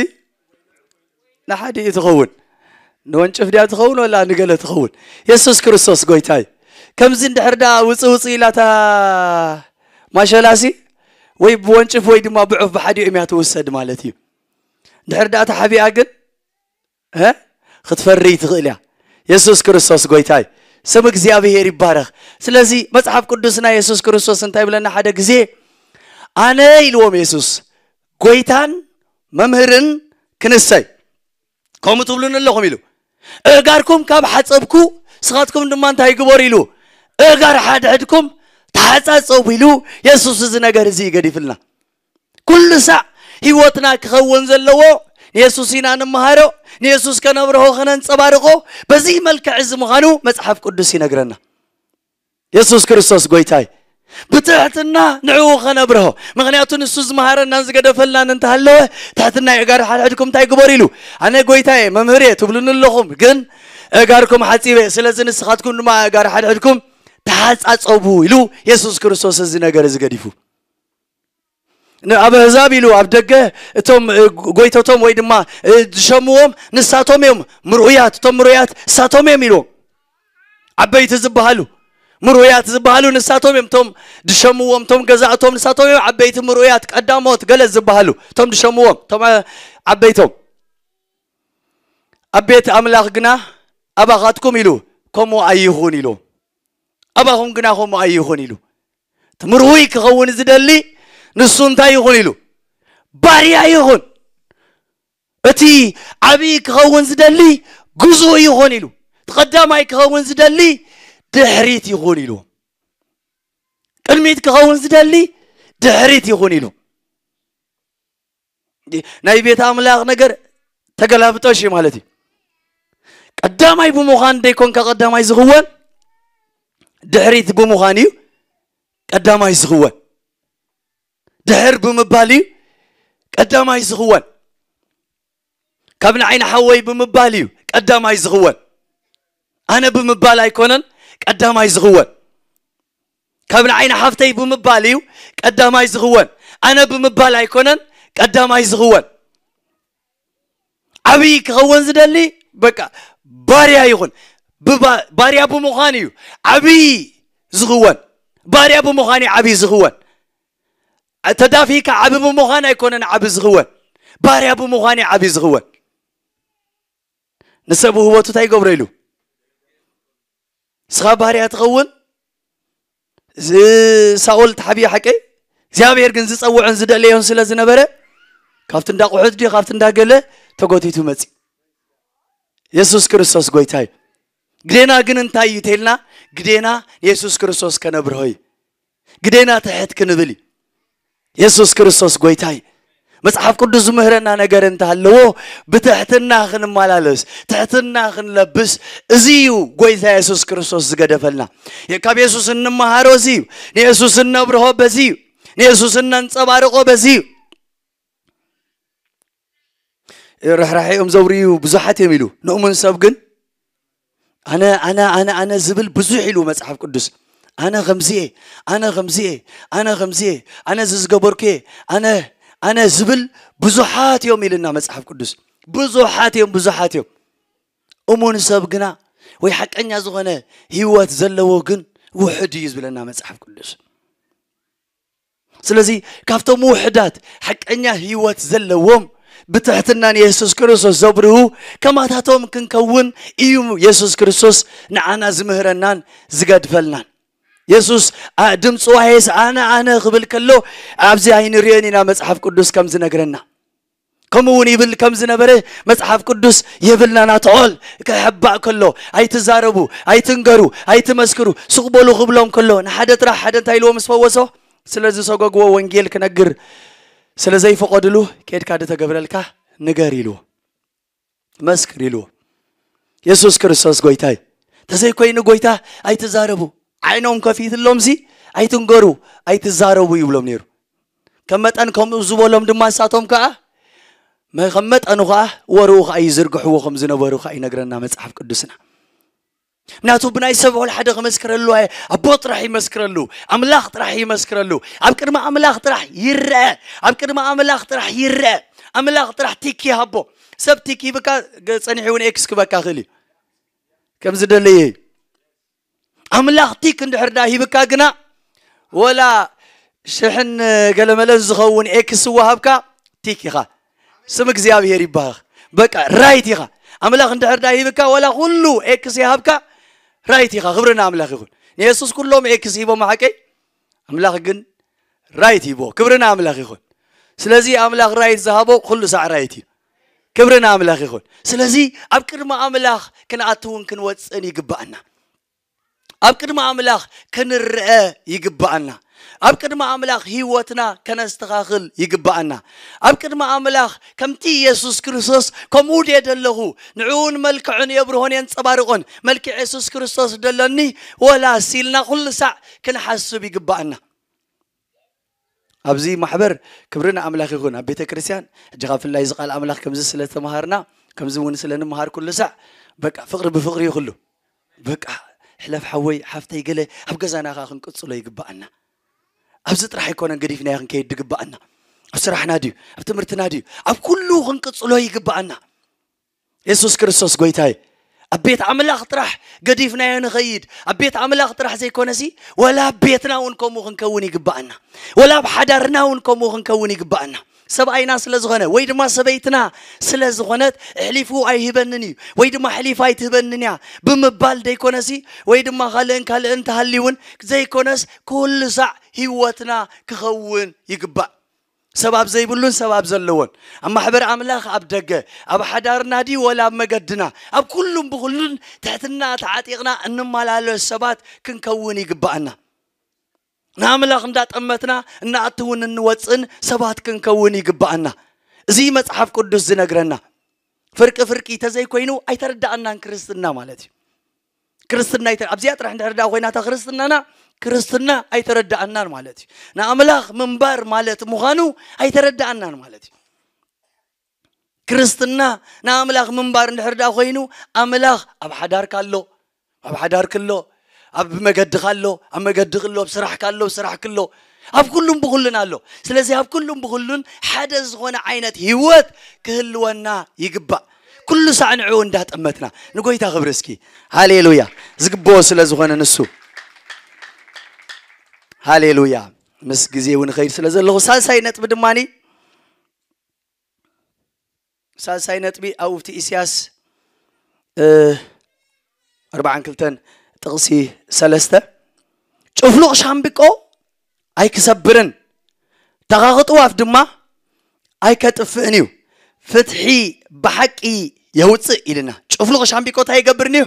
ንሓዲኡ ትኸውን ንወንጭፍ ድያ ትኸውን ወላ ንገለ ትኸውን የሱስ ክርስቶስ ጎይታይ ከምዚ እንድሕር ዳ ውፅእ ውፅእ ኢላታ ማሸላሲ ወይ ብወንጭፍ ወይ ድማ ብዑፍ ብሓዲኦም እያ ትውሰድ ማለት እዩ ድሕር ዳ ተሓቢኣ ግን እ? ክትፈርይ ትኽእል እያ የሱስ ክርስቶስ ጎይታይ ስም እግዚኣብሄር ይባረኽ ስለዚ መፅሓፍ ቅዱስና የሱስ ክርስቶስ እንታይ ብለና ሓደ ግዜ ኣነ ኢልዎም የሱስ ጎይታን መምህርን ክንሰይ ከምኡ ትብሉኒ ኣለኹም ኢሉ እእጋርኩም ካብ ሓፀብኩ ስኻትኩም ድማ እንታይ ግበሩ ኢሉ እእጋር ሓድሕድኩም ተሓፃፀቡ ኢሉ የሱስ እዚ ነገር እዚ ይገዲፍልና ኩሉ ሳዕ ህይወትና ክኸውን ዘለዎ ንየሱስ ኢና ንመሃሮ ንየሱስ ከነብርሆ ከነንፀባርቆ በዚ መልክዕ እዚ ምዃኑ መፅሓፍ ቅዱስ ይነግረና የሱስ ክርስቶስ ጎይታይ ብትሕትና ንዕኡ ከነብርሆ ምክንያቱ ንሱ ዝመሃረናን ዝገደፈልናን እንተሃለወ ትሕትና የእጋር ሓድሕድኩም እንታይ ግበሩ ኢሉ ኣነ ጎይታየ መምህርየ ትብሉኒ ኣለኹም ግን እጋርኩም ሓፂበ ስለዚ ንስኻትኩም ድማ እጋር ሓድሕድኩም ተሓፃፀቡ ኢሉ የሱስ ክርስቶስ እዚ ነገር እዚ ገዲፉ ንኣበ ህዛብ ኢሉ ኣብ ደገ እቶም ጎይተቶም ወይ ድማ ዝሸምዎም ንሳቶም እዮም ምርኡያት እቶም ምርኡያት ንሳቶም እዮም ኢልዎም ዓበይቲ ዝበሃሉ ምርኡያት ዝበሃሉ ንሳቶም እዮም እቶም ዝሸምዎም እቶም ገዛእቶም ንሳቶም እዮም ዓበይቲ ምርኡያት ቀዳሞት ገለ ዝበሃሉ እቶም ዝሸምዎም እቶም ዓበይቶም ኣብ ቤት ኣምላኽ ግና ኣባኻትኩም ኢሉ ከምኡ ኣይኹን ኢሉ ኣባኹም ግና ከምኡ ኣይኹን ኢሉ እቲ ምርኡይ ክኸውን ዝደሊ ንሱ እንታይ ይኹን ኢሉ ባርያ ይኹን እቲ ዓብዪ ክኸውን ዝደሊ ግዙእ ይኹን ኢሉ እቲ ቀዳማይ ክኸውን ዝደሊ ድሕሪት ይኹን ኢሉ ቅድሚት ክኸውን ዝደሊ ድሕሪት ይኹን ኢሉ ናይ ቤት ኣምላኽ ነገር ተገላብጦሽ ማለት እዩ ቀዳማይ ብምዃን ደይኮንካ ቀዳማይ ዝኽወን ድሕሪት ብምዃን እዩ ቀዳማይ ዝኽወን ድሕር ብምባል እዩ ቀዳማይ ዝኽወን ካብ ንዓይ ንሓወይ ብምባል እዩ ቀዳማይ ዝኽወን ኣነ ብምባል ኣይኮነን ቀዳማይ ዝኽወን ካብ ንዓይ ንሓፍተይ ብምባል እዩ ቀዳማይ ዝኽወን ኣነ ብምባል ኣይኮነን ቀዳማይ ዝኽወን ዓብዪ ክኸውን ዝደሊ በቃ ባርያ ይኹን ባርያ ብምዃን እዩ ዓብዪ ዝኽወን ባርያ ብምዃን እዩ ዓብዪ ዝኽወን ተዳፊካ ዓቢ ብምዃን ኣይኮነን ዓቢ ዝኽወን ባርያ ብምዃን እዩ ዓቢ ዝኽወን ንሰብ ውህበቱ እንታይ ይገብሮ ኢሉ ስኻ ባርያ ትኸውን ሳኦል ተሓብዮ ሓቀይ እግዚኣብሔር ግን ዝፀውዖን ዝደለዮን ስለ ዝነበረ ካብቲ እንዳ ቁሑት ድዩ ካብቲ እንዳ ገለ ተጎቲቱ መፂ የሱስ ክርስቶስ ጎይታ እዩ ግዴና ግን እንታይ እዩ ተልና ግዴና የሱስ ክርስቶስ ከነብርሆ እዩ ግዴና ትሕት ክንብል እዩ የሱስ ክርስቶስ ጎይታ እዩ መጽሓፍ ቅዱስ ዝምህረና ነገር እንተሃለዎ ብትሕትና ክንመላለስ ትሕትና ክንለብስ እዚ እዩ ጎይታ የሱስ ክርስቶስ ዝገደፈልና ካብ የሱስ እንመሃሮ እዚ እዩ ንየሱስ እነብርሆ በዚ እዩ ንየሱስ እነንጸባርቆ በዚ እዩ ርሕራሒኦም ዘውርዩ ብዙሓት እዮም ኢሉ ንእሙን ሰብ ግን ኣነ ኣነ ኣነ ኣነ ዝብል ብዙሕ ኢሉ መጽሓፍ ቅዱስ ኣነ ከምዚየ ኣነ ከምዚየ ኣነ ከምዚየ ኣነ ዝዝገበርኩየ ኣነ ኣነ ዝብል ብዙሓት እዮም ኢልና መጽሓፍ ቅዱስ ብዙሓት እዮም ብዙሓት እዮም እሙን ሰብ ግና ወይ ሓቀኛ ዝኾነ ህይወት ዘለዎ ግን ውሑድ እዩ ዝብለና መጽሓፍ ቅዱስ። ስለዚ ካብቶም ውሑዳት ሓቀኛ ህይወት ዘለዎም ብትሕትና ንየሱስ ክርስቶስ ዘብርሁ ከማታቶም ክንከውን እዩ የሱስ ክርስቶስ ንዓና ዝምህረናን ዝገድፈልናን። የሱስ "ኣ-፣ ድምፂ ዋሄስ ኣነ ኣነ" ክብል ከሎ ኣብዚ ኣይንሪኦን ኢና መፅሓፍ ቅዱስ ከም ዝነግረና። ከምኡ እውን ይብል ከም ዝነበረ መጽሓፍ ቅዱስ የብልና ናትዖል ክሕባእ ከሎ ኣይትዛረቡ፣ ኣይትንገሩ፣ ኣይትመስክሩ፣ ስቕ በሉ ክብሎም ከሎ ንሓደ ጥራሕ ሓደ እንታይ ኢልዎ ምስ ፈወሶ? ስለዚ ሰጎግዎ ወንጌል ክነግር ስለ ዘይፈቐድሉ ኬድካ ድተገብረልካ ንገር ኢልዎ። መስክር ኢልዎ። የሱስ ክርስቶስ ጎይታይ። ተዘይኮይኑ ጎይታ ኣይትዛረቡ። ዓይኖም ከፊትሎምሲ ኣይትንገሩ፣ ኣይትዛረቡ ይብሎም ነይሩ። ከም መጠን ከምኡ ዝበሎም ድማ ንሳቶም ከኣ መ-፣ ከም መጠኑ ከኣ ወርኡ ከኣ ይዝርግሕዎ ከም ዝነበሩ ከኣ ይነግረና መጽሓፍ ቅዱስና። ምክንያቱ ብናይ ሰብ ወላ ሓደ ክመስክረሉ ኣየ-፣ ኣቦ ጥራሕ ይመስክረሉ፣ ኣምላኽ ጥራሕ ይመስክረሉ። ኣብ ቅድሚ ኣምላኽ ጥራሕ ይረአ፣ ኣብ ቅድሚ ኣምላኽ ጥራሕ ይረአ። ኣምላኽ ጥራሕ ቲክ ይሃቦ። ሰብ ቲክ ሂብካ ገ-፣ ጸኒሑ እውን ኤክስ ክበካ ክእል እዩ። ከም ዝደለየ እዩ። ኣምላኽ ቲክ እንድሕር ዳ ሂብካ ግና ወላ ሽሕን ገለመለን ዝኸውን ኤክስ ዝወሃብካ ቲክ ኢኻ። ስም እግዚኣብሔር ይባረኽ። በቃ ራይት ኢኻ። ኣምላኽ እንድሕር ዳ ሂብካ ወላ ኩሉ ኤክስ ይሃብካ ራይት ኢኻ። ክብሪ ንኣምላኽ ይኹን። ንየሱስ ኩሎም ኤክስ ሂቦም ሓቀይ፣ ኣምላኽ ግን ራይት ሂቦ። ክብሪ ንኣምላኽ ይኹን። ስለዚ ኣምላኽ ራይት ዝሃቦ ኩሉ ሳዕ ራይት እዩ። ክብሪ ንኣምላኽ ይኹን። ስለዚ ኣብ ቅድሚ ኣምላኽ ክንኣትውን ክንወፅእን ይግባኣና። ኣብ ቅድሚ ኣምላኽ ክንረአ ይግባኣና። ኣብ ቅድሚ ኣምላኽ ህይወትና ከነስተኻኽል ይግባኣና። ኣብ ቅድሚ ኣምላኽ ከምቲ የሱስ ክርስቶስ ከምኡ ድየ ዘለኹ፣ ንዕኡን መልክዑን የብርሆን የንጸባርቖን፣ መልክዕ የሱስ ክርስቶስ ደለኒ ወላስ ኢልና ኩሉ ሳዕ ክንሓስብ ይግባኣና። ኣብዚ ማሕበር ክብሪ ንኣምላኽ ይኹን። ኣብ ቤተ ክርስቲያን ሕጂ ካብ ፍላይ እዚ ቃል ኣምላኽ ከምዚ ስለ ዝተምሃርና፣ ከምዚ እውን ስለ ንምሃር ኩሉ ሳዕ በቃ ፍቕሪ ብፍቕሪ እዩ ኩሉ። በቃ ሕለፍ ሓወይ፣ ሓፍተይ ገለ ኣብ ገዛና ከኣ ክንቅጽሎ ይግባኣና። ኣብዚ ጥራሕ ኣይኮነን ገዲፍናዮ ክንከይድ ዝግባኣና። ኣብ ስራሕና ድዩ? ኣብ ትምህርትና ድዩ? ኣብ ኩሉ ክንቅጽሎ ይግባኣና። የሱስ ክርስቶስ ጎይታይ። ኣብ ቤት ኣምላኽ ጥራሕ ገዲፍናዮ ንኸይድ። ኣብ ቤት ኣምላኽ ጥራሕ ዘይኮነሲ፣ ወላ ኣብ ቤትና እውን ከምኡ ክንከውን ይግባኣና። ወላ ኣብ ሓዳርና እውን ከምኡ ክንከውን ይግባኣና። ሰብኣይና ስለ ዝኾነ፣ ወይ ድማ ሰበይትና ስለ ዝኾነት፣ "ኣሕሊፉ ኣይህበንን እዩ፣ ወይ ድማ ኣሕሊፋ ኣይትህበንን እያ" ብምባል ዘይኮነሲ፣ ወይ ድማ ካልእን ካልእን ተሃልዩውን ዘይኮነስ፣ ኩሉ ሳዕ ህይወትና ክኸውን ይግባእ። ሰብ ኣብ ዘይብሉን ሰብ ኣብ ዘለዎን፣ ኣብ ማሕበር ኣምላኽ ኣብ ደገ፣ ኣብ ሓዳርና ድዩ ወላ ኣብ መገድና፣ ኣብ ኩሉን ብኹሉን ትሕትና ተዓጢቕና እንመላለስ ሰባት ክንከውን ይግባኣና። ንኣምላኽ እንዳጠመትና እንኣትውን እንወፅእን ሰባት ክንከውን ይግባኣና። እዚ መጽሓፍ ቅዱስ ዝነግረና። ፍርቂ ፍርቂ ተዘይኮይኑ ኣይተረዳኣናን ክርስትና ማለት እዩ። ክርስትና ኣይተ-፣ ኣብዚኣ ጥራሕ እንድሕር ደኣ ኮይና እታ ክርስትናና፣ ክርስትና ኣይተረዳኣናን ማለት እዩ። ንኣምላኽ ምንባር ማለት ምዃኑ ኣይተረዳኣናን ማለት እዩ። ክርስትና ንኣምላኽ ምንባር እንድሕር ደኣ ኮይኑ፣ ኣምላኽ ኣብ ሓዳርካ ኣሎ፣ ኣብ ሓዳርኪ ኣሎ፣ ኣብ መገድኻ ኣሎ፣ ኣብ መገድኺ ኣሎ፣ ኣብ ስራሕካ ኣሎ፣ ኣብ ስራሕኪ ኣሎ፣ ኣብ ኩሉን ብኹሉን ኣሎ። ስለዚ ኣብ ኩሉን ብኹሉን ሓደ ዝኾነ ዓይነት ህይወት ክህልወና ይግባእ። ኩሉ ሳዕ ንዕኡ እንዳጠመትና ንጎይታ ክብሪ እስኪ። ሃሌሉያ። ዝግብኦ ስለ ዝኾነ ንሱ። ሃሌሉያ። ምስ ግዜ እውን እኸይድ ስለ ዘለኹ ሳልሳይ ነጥቢ ድማኒ፣ ሳልሳይ ነጥቢ ኣብቲ ኢሳያስ፣ እ፣ ኣርባዓን ክልተን ጥቕሲ ሰለስተ፣ "ጭፍሉቕ ሻምብቆ ኣይክሰብርን፣ ተኻኺ ጥዋፍ ድማ ኣይከጥፍእን እዩ፣ ፍትሒ ብሓቂ የውፅእ" ኢልና። ጭፍሉቕ ሻምብቆ እንታይ ይገብርን እዩ?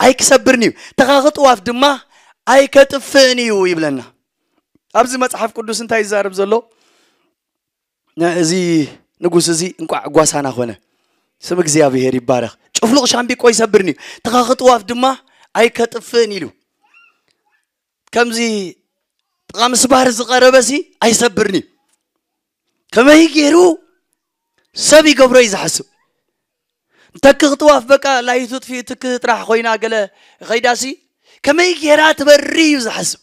ኣይክሰብርን እዩ። ተኻኺ ጥዋፍ ድማ ኣይከጥፍእን እዩ ይብለና። ኣብዚ መጽሓፍ ቅዱስ እንታይ ይዛረብ ዘሎ? ነ-፣ እዚ ንጉስ እዚ እንቋዕ ጓሳና ኾነ። ስም እግዚኣብሔር ይባረኽ። ጭፍሉቕ ሻምብቆ ይሰብርኒ እዩ፣ ተኻኺ ጥዋፍ ድማ ኣይከጥፍእን ኢሉ። ከምዚ ጥቓ ምስባር ዝቐረበሲ ኣይሰብርኒ እዩ። ከመይ ገይሩ ሰብ ይገብሮ እዩ ዝሓስብ። እንተክኽ ጥዋፍ በቃ ላይቱ ጥፊኡ ትክህ ጥራሕ ኮይና ገለ ኸይዳሲ ከመይ ገይራ ትበሪ እዩ ዝሓስብ።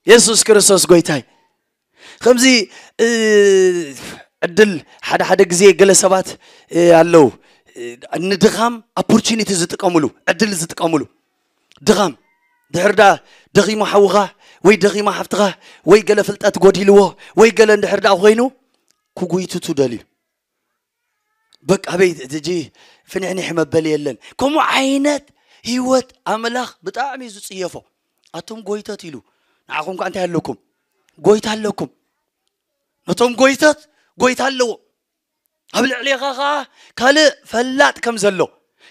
የሱስ ክርስቶስ ጎይታይ። ከምዚ፣ እ፣ ዕድል ሓደ ሓደ ግዜ ገለ ሰባት፣ እ፣ ኣለዉ። ንድኻም ኦፖርቹኒቲ ዝጥቀምሉ፣ ዕድል ዝጥቀምሉ። ድኻም ድሕር ዳ ደኺሙ ሓውኻ ወይ ደኺማ ሓፍትኻ ወይ ገለ ፍልጠት ጎዲልዎ ወይ ገለ እንድሕር ዳ ኮይኑ ክጉይትቱ ደልዩ። በቃ ኣበይ እጂ ፍንሕንሕ መበል የለን። ከምኡ ዓይነት ህይወት ኣምላኽ ብጣዕሚ እዩ ዝጽየፎ። ኣቶም ጎይተት ኢሉ ንዓኹም ከ እንታይ ኣለኩም? ጎይታ ኣለኩም። ነቶም ጎይተት ጎይታ ኣለዎ። ኣብ ልዕሌኻ ኸዓ ካልእ ፈላጥ ከም ዘሎ፣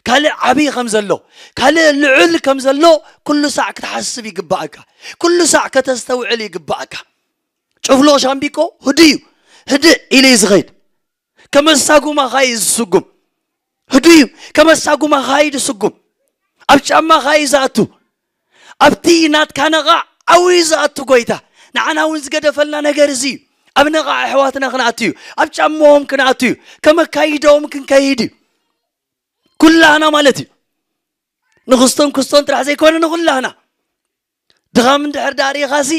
ካልእ ዓብዪ ከም ዘሎ፣ ካልእ ልዑል ከም ዘሎ ኩሉ ሳዕ ክትሓስብ ይግባኣካ። ኩሉ ሳዕ ከተስተውዕል ይግባኣካ። ጭፍሎ ሻምቢቆ ህዱ እዩ። ህድእ ኢሉ እዩ ዝኸይድ። ከመሳጉማ ኸዓ እዩ ዝስጉም። ህዱ እዩ። ከመሳጉማ ኸዓ እዩ ዝስጉም። ኣብ ጫማ ኸዓ እዩ ዝኣቱ። ኣብቲ ናትካ ነቓዕ ዓው እዩ ዝኣቱ ጎይታ። ንዓና እውን ዝገደፈልና ነገር እዚ እዩ። ኣብ ነቓዕ ኣሕዋትና ክንኣቱ እዩ። ኣብ ጫማኦም ክንኣቱ እዩ። ከመካይዶም ክንከይድ እዩ። ኩላህና ማለት እዩ። ንክስቶን ክስቶን ጥራሕ ዘይኮነ ንኩላህና። ድኻም እንድሕር ዳኣ ርኢኻሲ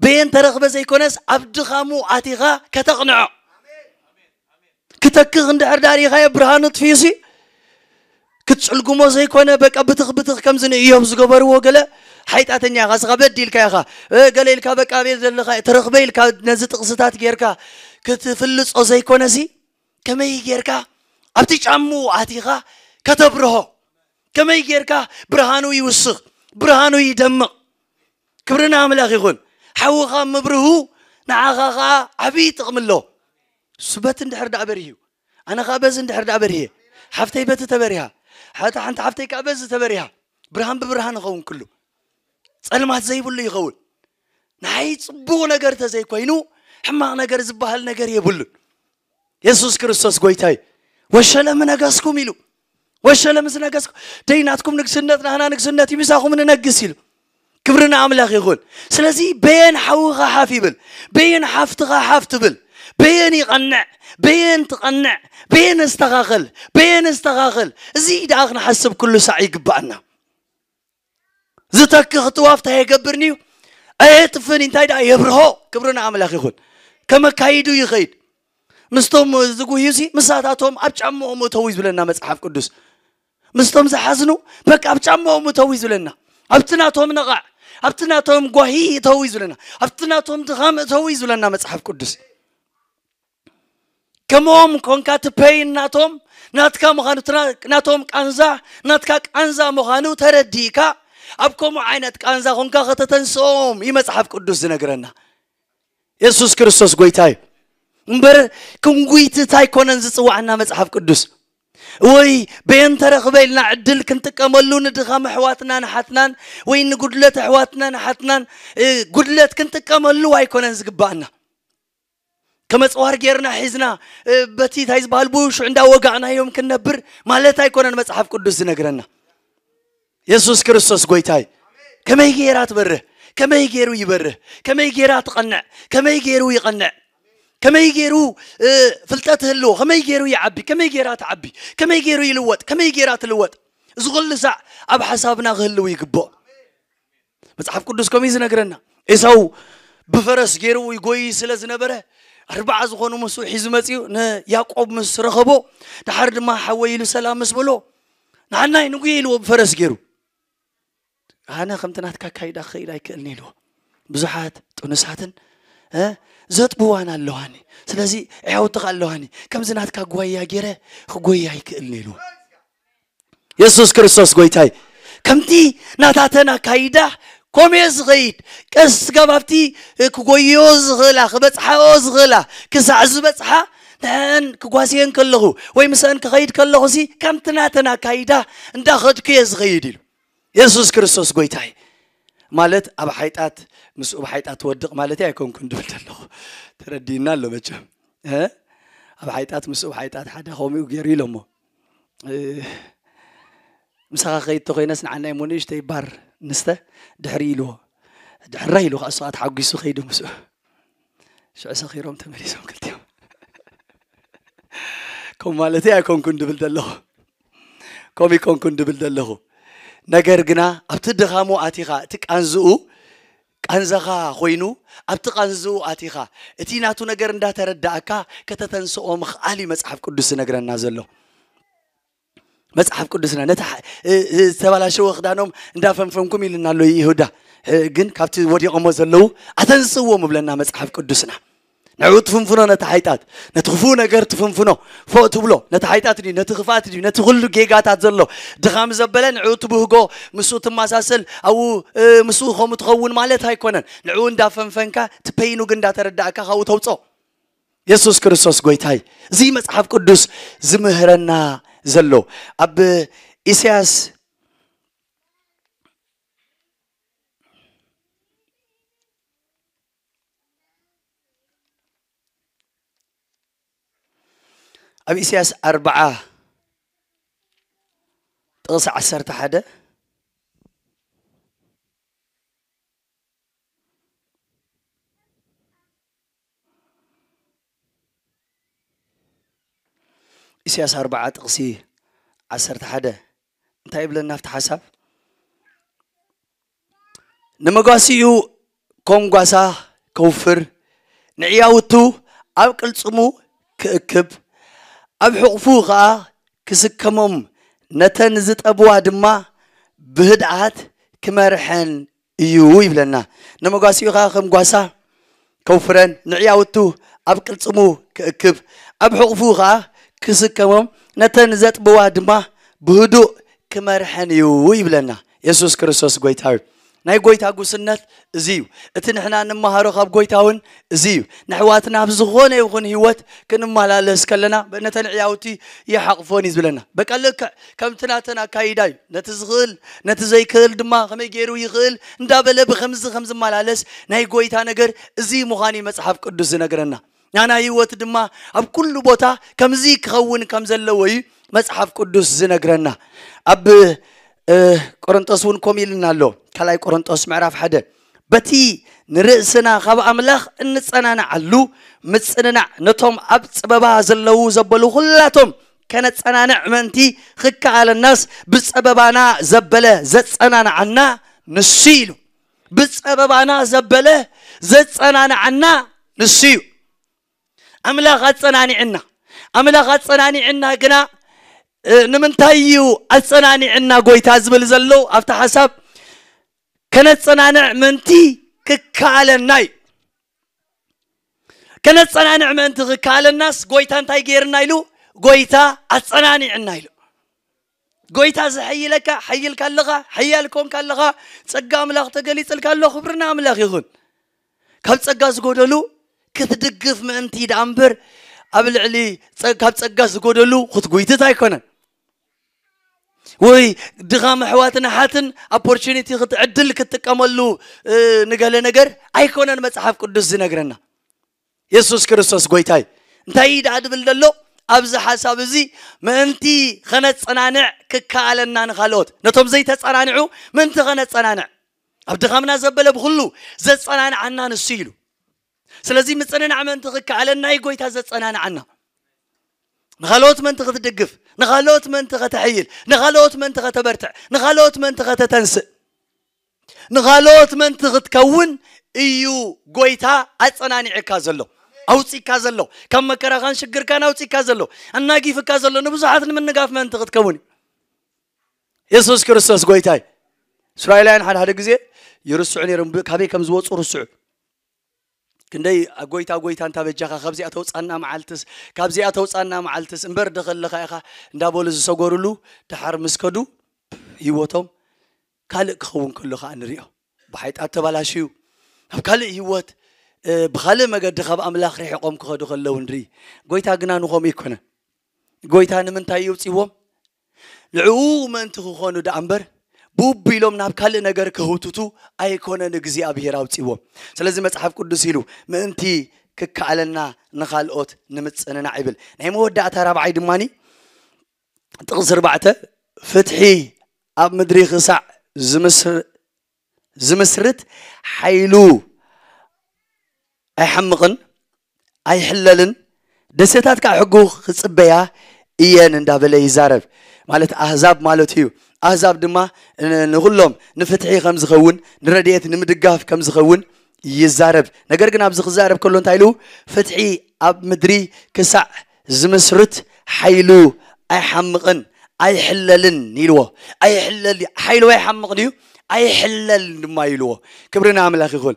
በየን ተረኽበ ዘይኮነስ ኣብ ድኻሙ ኣቲኻ ከተቕንዖ። ክተክኽ እንድሕር ዳኣ ርኢኻዮ ብርሃኑ ጥፊኡሲ ክትጽልጉሞ ዘይኮነ በቃ ብትኽ ብትኽ ከምዚ ንእዮብ ዝገበርዎ ገለ ሓይጣተኛ ኢኻ፣ ስኻ በዲልካ ኢኻ፣ እ፣ ገለ ኢልካ በቃ ኣበይ ዘለኻ ተረኽበ ኢልካ ነዚ ጥቕስታት ጌርካ ክትፍልጾ ዘይኮነሲ ከመይ ጌርካ ኣብቲ ጫምኡ ኣቲኻ ከተብርሆ፣ ከመይ ጌርካ ብርሃኑ ይውስኽ፣ ብርሃኑ ይደምቕ። ክብሪ ንኣምላኽ ይኹን። ሓውኻ ምብርሁ ንዓኻ ኸዓ ዓብዪ ጥቕሚ ኣለዎ። እሱ በቲ እንድሕር ደኣ በሪሁ፣ ኣነ ኸዓ በዚ እንድሕር ደኣ በሪሄ፣ ሓፍተይ በቲ ተበሪሃ፣ ሓታ ሓንቲ ሓፍተይ ከኣ በዚ ተበሪሃ፣ ብርሃን ብብርሃን ይኸውን ኩሉ። ጸልማት ዘይብሉ ይኸውን። ንዓይ ጽቡቕ ነገር ተዘይኮይኑ ሕማቕ ነገር ዝበሃል ነገር የብሉን። የሱስ ክርስቶስ ጎይታይ። ወሸለም ነገስኩም ኢሉ። ወሸለም ዝነገስኩ ደይ ናትኩም ንግስነት ናህና ንግስነት እዩ፣ ምሳኹም ንነግስ ኢሉ። ክብሪ ንኣምላኽ ይኹን። ስለዚ በየን ሓውኻ ሓፍ ይብል፣ በየን ሓፍትኻ ሓፍ ትብል፣ በየን ይቐንዕ፣ በየን ትቐንዕ፣ በየን እስተኻኸል፣ በየን እስተኻኸል። እዚ ደኣ ክንሓስብ ኩሉ ሳዕ ይግባኣና። ዝተክኽ ጥዋፍ እንታይ የገብርኒ እዩ? ኣየጥፍን እዩ። እንታይ ደኣ የብርሆ? ክብሪ ንኣምላኽ ይኹን። ከመካይዱ ይኸይድ። ምስቶም ዝጉህዩሲ ምሳታቶም ኣብ ጫማኦም እተው እዩ ዝብለና መጽሓፍ ቅዱስ። ምስቶም ዝሓዝኑ በቃ ኣብ ጫማኦም እተው እዩ ዝብለና። ኣብቲ ናቶም ነቓዕ፣ ኣብቲ ናቶም ጓሂ እተው እዩ ዝብለና። ኣብቲ ናቶም ድኻም እተው እዩ ዝብለና መጽሓፍ ቅዱስ። ከምኦም ኮንካ እቲ ፔይን ናቶም ናትካ ምዃኑ፣ እቲ ና-፣ ናቶም ቃንዛ ናትካ ቃንዛ ምዃኑ ተረዲእካ ኣብ ከምኡ ዓይነት ቃንዛ ኮንካ ከተተንስኦም እዩ መጽሓፍ ቅዱስ ዝነግረና። የሱስ ክርስቶስ ጎይታ እዩ። እምበር ክንጉይትት ኣይኮነን ዝጽዋዕና መጽሓፍ ቅዱስ። ወይ በየን ተረኽበ ኢልና ዕድል ክንጥቀመሉ ንድኻም ኣሕዋትና ንሓትናን ወይ ንጉድለት ኣሕዋትና ንሓትናን፣ እ፣ ጉድለት ክንጥቀመሉ ኣይኮነን ዝግባኣና። ከመጽዋር ጌርና ሒዝና፣ እ፣ በቲ እንታይ ዝበሃል ብኡ ሽዑ እንዳወጋእናዮም ክንነብር ማለት ኣይኮነን መጽሓፍ ቅዱስ ዝነግረና። የሱስ ክርስቶስ ጎይታይ። ከመይ ጌራ ትበርህ? ከመይ ጌሩ ይበርህ? ከመይ ጌራ ትቐንዕ? ከመይ ጌሩ ይቐንዕ? ከመይ ጌሩ፣ እ፣ ፍልጠት ህልዎ? ከመይ ጌሩ ይዓቢ? ከመይ ጌራ ትዓቢ? ከመይ ጌሩ ይልወጥ? ከመይ ጌራ ትልወጥ? እዚ ኩሉ ሳዕ ኣብ ሓሳብና ክህልው ይግብኦ። መጽሓፍ ቅዱስ ከምኡ እዩ ዝነግረና። ኤሳው ብፈረስ ጌሩ ይጎይ ስለ ዝነበረ፣ ኣርባዓ ዝኾኑ ምስኡ ሒዙ መጺኡ ንያዕቆብ ምስ ረኸቦ፣ ደሓር ድማ ሓወይ ኢሉ ሰላም ምስ በሎ፣ ንዓናይ ንጉየ ኢልዎ ብፈረስ ጌሩ። ኣነ ከምቲ ናትካ ካይዳ ክኸይድ ኣይክእልን ኢልዎ። ብዙሓት ጥኑሳትን፣ እ፣ ዘጥብዋን ኣለዋኒ። ስለዚ ኣሕዋትካ ኣለዋኒ። ከምዚ ናትካ ጓያ ጌረ ክጎይ ኣይክእልን ኢልዎ። የሱስ ክርስቶስ ጎይታይ። ከምቲ ናታተን ኣካይዳ ኮሜ ዝኸይድ፣ ቀስ ገባብቲ ክጎዮ ዝኽእላ፣ ክበጽሓኦ ዝኽእላ፣ ክሳዕ ዝበጽሓ ንዕን ክጓስየን ከለኹ ወይ ምስአን ክኸይድ ከለኹሲ ከምቲ ናተን ኣካይዳ እንዳኸድኩ እየ ዝኸይድ ኢሉ። የሱስ ክርስቶስ ጎይታይ። ማለት ኣብ ሓይጣት ምስኡ ብሓይጣት ትወድቕ ማለት ኣይኮንኩን ድብል ዘለኹ። ተረዲእና ኣሎ መቸም። እ? ኣብ ሓይጣት ምስኡ ብሓይጣት ሓደ ከምኡ ገይሩ ኢሎሞ። እ፣ ምሳኻ ከይድ ተኾይነስ ንዓናይ እሞ ንእሽተይ ባር ንስተ ድሕሪ ኢልዎ። ድሕራ ኢሉ ከዓ እሱ ተሓጒሱ ከይዱ ምስኡ። ሽዑ ሰኺሮም ተመሊሶም ክልቲኦም። ከም ማለተይ ኣይኮንኩን ድብል ዘለኹ። ከም ይኮንኩን ድብል ዘለኹ። ነገር ግና ኣብቲ ድኻሙ ኣቲኻ፣ እቲ ቃንዝኡ፣ ቃንዛኻ ኮይኑ፣ ኣብቲ ቃንዝኡ ኣቲኻ፣ እቲ ናቱ ነገር እንዳተረዳእካ ከተተንስኦ ምኽኣል እዩ መጽሓፍ ቅዱስ ዝነግረና ዘሎ። መጽሓፍ ቅዱስና ነቲ እ- እ- ዝተባላሸወ ክዳኖም እንዳፈንፈንኩም ኢልና ኣሎ ይሁዳ። እ፣ ግን ካብቲ ወዲቖሞ ዘለዉ ኣተንስዎም እብለና መጽሓፍ ቅዱስና። ንዕኡ ትፍንፍኖ፣ ነቲ ሓይጣት፣ ነቲ ክፉእ ነገር ትፍንፍኖ። ፎእ ትብሎ፣ ነቲ ሓይጣት ድዩ፣ ነቲ ክፍኣት ድዩ፣ ነቲ ኩሉ ጌጋታት ዘሎ ድኻም ዘበለ ንዕኡ ትብህጎ፣ ምስኡ ትመሳሰል፣ ኣብኡ እ፣ ምስኡ ከምኡ ትኸውን ማለት ኣይኮነን። ንዕኡ እንዳፈንፈንካ፣ ትፐይኑ ግን እንዳተረዳእካ ካብኡ ተውጾ። የሱስ ክርስቶስ ጎይታይ። እዚ መጽሓፍ ቅዱስ ዝምህረና ዘሎ ኣብ ኢሳያስ ኣብ ኢሳያስ ኣርብዓ ጥቕሲ ዓሰርተ ሓደ። ኢሳያስ ኣርብዓ ጥቕሲ ዓሰርተ ሓደ እንታይ ይብለና ኣብቲ ሓሳብ? ንመጓሲኡ ከም ጓሳ ከውፍር፣ ንዕያውቱ ኣብ ቅልጽሙ ክእክብ፣ ኣብ ሕቑፉ ኸኣ ክስከሞም፣ ነተን ዝጠብዋ ድማ ብህድኣት ክመርሐን እዩ ይብለና። ንመጓሲኡ ኸኣ ከም ጓሳ ከውፍረን፣ ንዕያውቱ ኣብ ቅልጽሙ ክእክብ፣ ኣብ ሕቑፉ ኸኣ ክስከሞም፣ ነተን ዘጥብዋ ድማ ብህዱእ ክመርሐን እዩ ይብለና። የሱስ ክርስቶስ ጎይታ እዩ። ናይ ጎይታ ጉስነት እዚ እዩ። እቲ ንሕና እንመሃሮ ካብ ጎይታ እውን እዚ እዩ። ንኣሕዋትና ኣብ ዝኾነ ይኹን ህይወት ክንመላለስ ከለና፣ ነተን ዕያውቲ ይሓቕፎን እዩ ዝብለና። በቃ ልክዕ ከምቲ ናተን ኣካይዳ እዩ። ነቲ ዝኽእል፣ ነቲ ዘይክእል ድማ ከመይ ገይሩ ይኽእል እንዳበለ ብኸምዚ ከም ዝመላለስ ናይ ጎይታ ነገር እዚ ምዃኑ እዩ መጽሓፍ ቅዱስ ዝነግረና። ናና ህይወት ድማ ኣብ ኩሉ ቦታ ከምዚ ክኸውን ከም ዘለዎ እዩ መጽሓፍ ቅዱስ ዝነግረና። ኣብ እ፣ ቆሮንጦስ እውን ከምኡ ኢልና ኣሎ። ካልኣይ ቆሮንጦስ ምዕራፍ ሓደ፣ በቲ ንርእስና ካብ ኣምላኽ እንጸናንዓሉ ምጽንናዕ፣ ነቶም ኣብ ጸበባ ዘለዉ ዘበሉ ኩላቶም ከነጸናንዕ ምእንቲ ክከኣለናስ፣ ብጸበባና ዘበለ ዘጸናንዓና ንሱ እዩ ኢሉ። ብጸበባና ዘበለ ዘጸናንዓና ንሱ እዩ። ኣምላኽ ኣጸናኒዕና። ኣምላኽ ኣጸናኒዕና ግና፣ እ፣ ንምንታይ እዩ ኣጸናኒዕና ጎይታ ዝብል ዘሎ ኣብቲ ሓሳብ? ከነጸናንዕ ምእንቲ ክከኣለና እዩ። ከነጸናንዕ ምእንቲ ክከኣለናስ ጎይታ እንታይ ገይርና ኢሉ? ጎይታ ኣጸናኒዕና ኢሉ። ጎይታ ዘሐይለካ፣ ሓይልካ ኣለኻ፣ ሓያል ኮንካ ኣለኻ፣ ጸጋ ኣምላኽ ተገሊጽልካ ኣሎ፣ ክብሪ ንኣምላኽ ይኹን። ካብ ጸጋ ዝጎደሉ ክትድግፍ ምእንቲ ደኣ እምበር፣ ኣብ ልዕሊ ጸ-፣ ካብ ጸጋ ዝጎደሉ ክትጉይትት ኣይኮነን። ወይ ድኻም ኣሕዋትን ኣሓትን ኦፖርቹኒቲ ክት-፣ ዕድል ክትጥቀመሉ፣ እ፣ ንገለ ነገር ኣይኮነን መጽሓፍ ቅዱስ ዝነግረና። የሱስ ክርስቶስ ጎይታይ። እንታይ ደኣ ድብል ደሎ? ኣብዚ ሓሳብ እዚ ምእንቲ ኸነጸናንዕ ክከኣለና ንኻልኦት፣ ነቶም ዘይተጸናንዑ ምእንቲ ኸነጸናንዕ፣ ኣብ ድኻምና ዘበለ ብኹሉ ዘጸናንዓና ንሱ ኢሉ። ስለዚ ምጽንናዕ ምእንቲ ክከኣለና እዩ ጎይታ ዘጸናንዓና። ንኻልኦት ምእንቲ ክትድግፍ፣ ንኻልኦት ምእንቲ ከተሕይል፣ ንኻልኦት ምእንቲ ከተበርትዕ፣ ንኻልኦት ምእንቲ ከተተንስእ፣ ንኻልኦት ምእንቲ ክትከውን እዩ ጎይታ ኣጸናኒዕካ ዘሎ፣ ኣውጺእካ ዘሎ፣ ካብ መከራኻን ሽግርካን ኣውጺእካ ዘሎ፣ ኣናጊፍካ ዘሎ፣ ንብዙሓት ንምንጋፍ ምእንቲ ክትከውን እዩ። የሱስ ክርስቶስ ጎይታ እዩ። እስራኤላውያን ሓደ ሓደ ግዜ ይርስዑ ነይሮም፣ ብ-፣ ካበይ ከም ዝወጹ ርስዑ። ክንደይ ጎይታ ጎይታ እንታ በጃኻ ካብዚኣ ተውጻና መዓልትስ፣ ካብዚኣ ተውጻና መዓልትስ፣ እምበር ዶ ከለኻ ኢኻ እንዳበሉ ዝሰገሩሉ፣ ደሓር ምስ ከዱ ህይወቶም ካልእ ክኸውን ከሎ ኸኣ ንሪኦ። ብሓይጣት ተባላሽዩ፣ ኣብ ካልእ ህይወት፣ እ፣ ብኻልእ መገዲ ካብ ኣምላኽ ርሒቖም ክኸዱ ከለዉ ንርኢ። ጎይታ ግና ንኸምኡ ኣይኮነን። ጎይታ ንምንታይ እዩ ኣውጺእዎም? ንዕኡ ምእንቲ ክኾኑ ደኣ እምበር፣ ብኡ ኣቢሎም ናብ ካልእ ነገር ክህውትቱ ኣይኮነን እግዚኣብሄር ኣውጺእዎም። ስለዚ መጽሓፍ ቅዱስ ኢሉ፣ ምእንቲ ክከኣለና ንኻልኦት ንምጽንናዕ ይብል። ናይ መወዳእታ ራብዓይ ድማኒ፣ ጥቕሲ ኣርባዕተ፣ ፍትሒ ኣብ ምድሪ ክሳዕ ዝምስር-፣ ዝምስርት ሓይሉ ኣይሓምቕን ኣይሕለልን፣ ደሴታት ከዓ ሕጉ ክጽበያ እየን እንዳበለ ይዛረብ። ማለት ኣህዛብ ማለት እዩ። ኣህዛብ ድማ ን-፣ ንኹሎም ንፍትሒ ከም ዝኸውን፣ ንረድኤት ንምድጋፍ ከም ዝኸውን ይዛረብ። ነገር ግን ኣብዚ ክዛረብ ከሎ እንታይ ኢሉ? ፍትሒ ኣብ ምድሪ ክሳዕ ዝምስርት ሓይሉ ኣይሓምቕን ኣይሕለልን ኢልዎ። ኣይሕለል ሓይሉ ኣይሓምቕ ድዩ? ኣይሕለልን ድማ ኢልዎ። ክብሪ ንኣምላኽ ይኹን።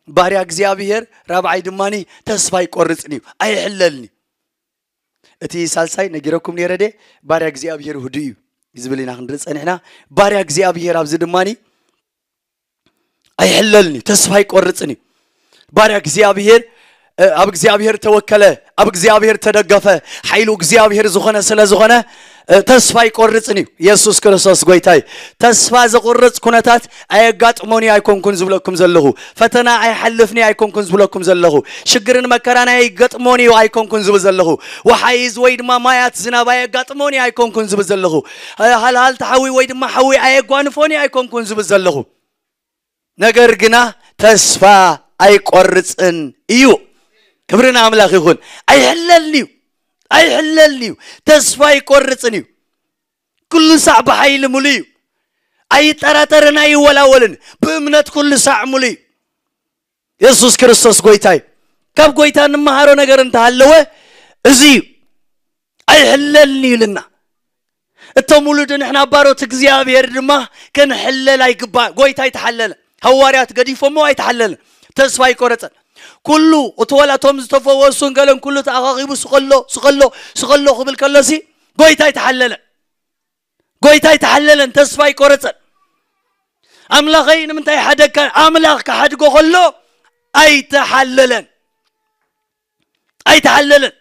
ባርያ እግዚኣብሔር ራብዓይ ድማኒ ተስፋ ኣይቆርጽን እዩ፣ ኣይሕለልን እዩ። እቲ ሳልሳይ ነጊረኩም ነይረ ደ ባርያ እግዚኣብሔር ህዱ እዩ ዝብል ኢና ክንርኢ ጸኒሕና። ባርያ እግዚኣብሔር ኣብዚ ድማኒ ኣይሕለልን እዩ፣ ተስፋ ኣይቆርጽን እዩ። ባርያ እግዚኣብሔር ኣብ እግዚኣብሔር ተወከለ፣ ኣብ እግዚኣብሔር ተደገፈ። ሓይሉ እግዚኣብሔር ዝኾነ ስለ ዝኾነ ተስፋ ኣይቆርጽን እዩ። የሱስ ክርስቶስ ጎይታይ። ተስፋ ዘቑርጽ ኩነታት ኣየጋጥሞን እዩ ኣይኮንኩን ዝብለኩም ዘለኹ። ፈተና ኣይሓልፍን እዩ ኣይኮንኩን ዝብለኩም ዘለኹ። ሽግርን መከራን ኣይገጥሞን እዩ ኣይኮንኩን ዝብል ዘለኹ። ወሓይዝ ወይ ድማ ማያት ዝናብ ኣየጋጥሞን እዩ ኣይኮንኩን ዝብል ዘለኹ። ሃልሃልቲ ሓዊ ወይ ድማ ሓዊ ኣየጓንፎን እዩ ኣይኮንኩን ዝብል ዘለኹ። ነገር ግና ተስፋ ኣይቆርጽን እዩ። ክብሪ ንኣምላኽ ይኹን። ኣይሕለልን እዩ፣ ኣይሕለልን እዩ። ተስፋ ኣይቆርጽን እዩ። ኩሉ ሳዕ ብሓይሊ ሙሉ እዩ። ኣይጠራጠርን ኣይወላወልን። ብእምነት ኩሉ ሳዕ ሙሉ እዩ። የሱስ ክርስቶስ ጎይታ እዩ። ካብ ጎይታ እንመሃሮ ነገር እንተሃለወ እዚ እዩ። ኣይሕለልን እዩ ኢልና። እቶም ውሉድ ንሕና ባሮት እግዚኣብሔር ድማ ክንሕለል ኣይግባእ። ጎይታ ኣይተሓለለ። ሃዋርያት ገዲፎሞ ኣይተሓለለን። ተስፋ ኣይቆረጸን። ኩሉ እቲ ወላ እቶም ዝተፈወሱን ገለን ኩሉ ተኣኻኺቡ ስኸሎ ስኸሎ ስኸሎ ክብል ከሎሲ ጎይታ ኣይተሓለለ። ጎይታ ኣይተሓለለን፣ ተስፋ ኣይቆረጸን። ኣምላኸይ ንምንታይ ሓደግካ? ኣምላኽ ክሓድጎ ከሎ ኣይተሓለለን። ኣይተሓለለን።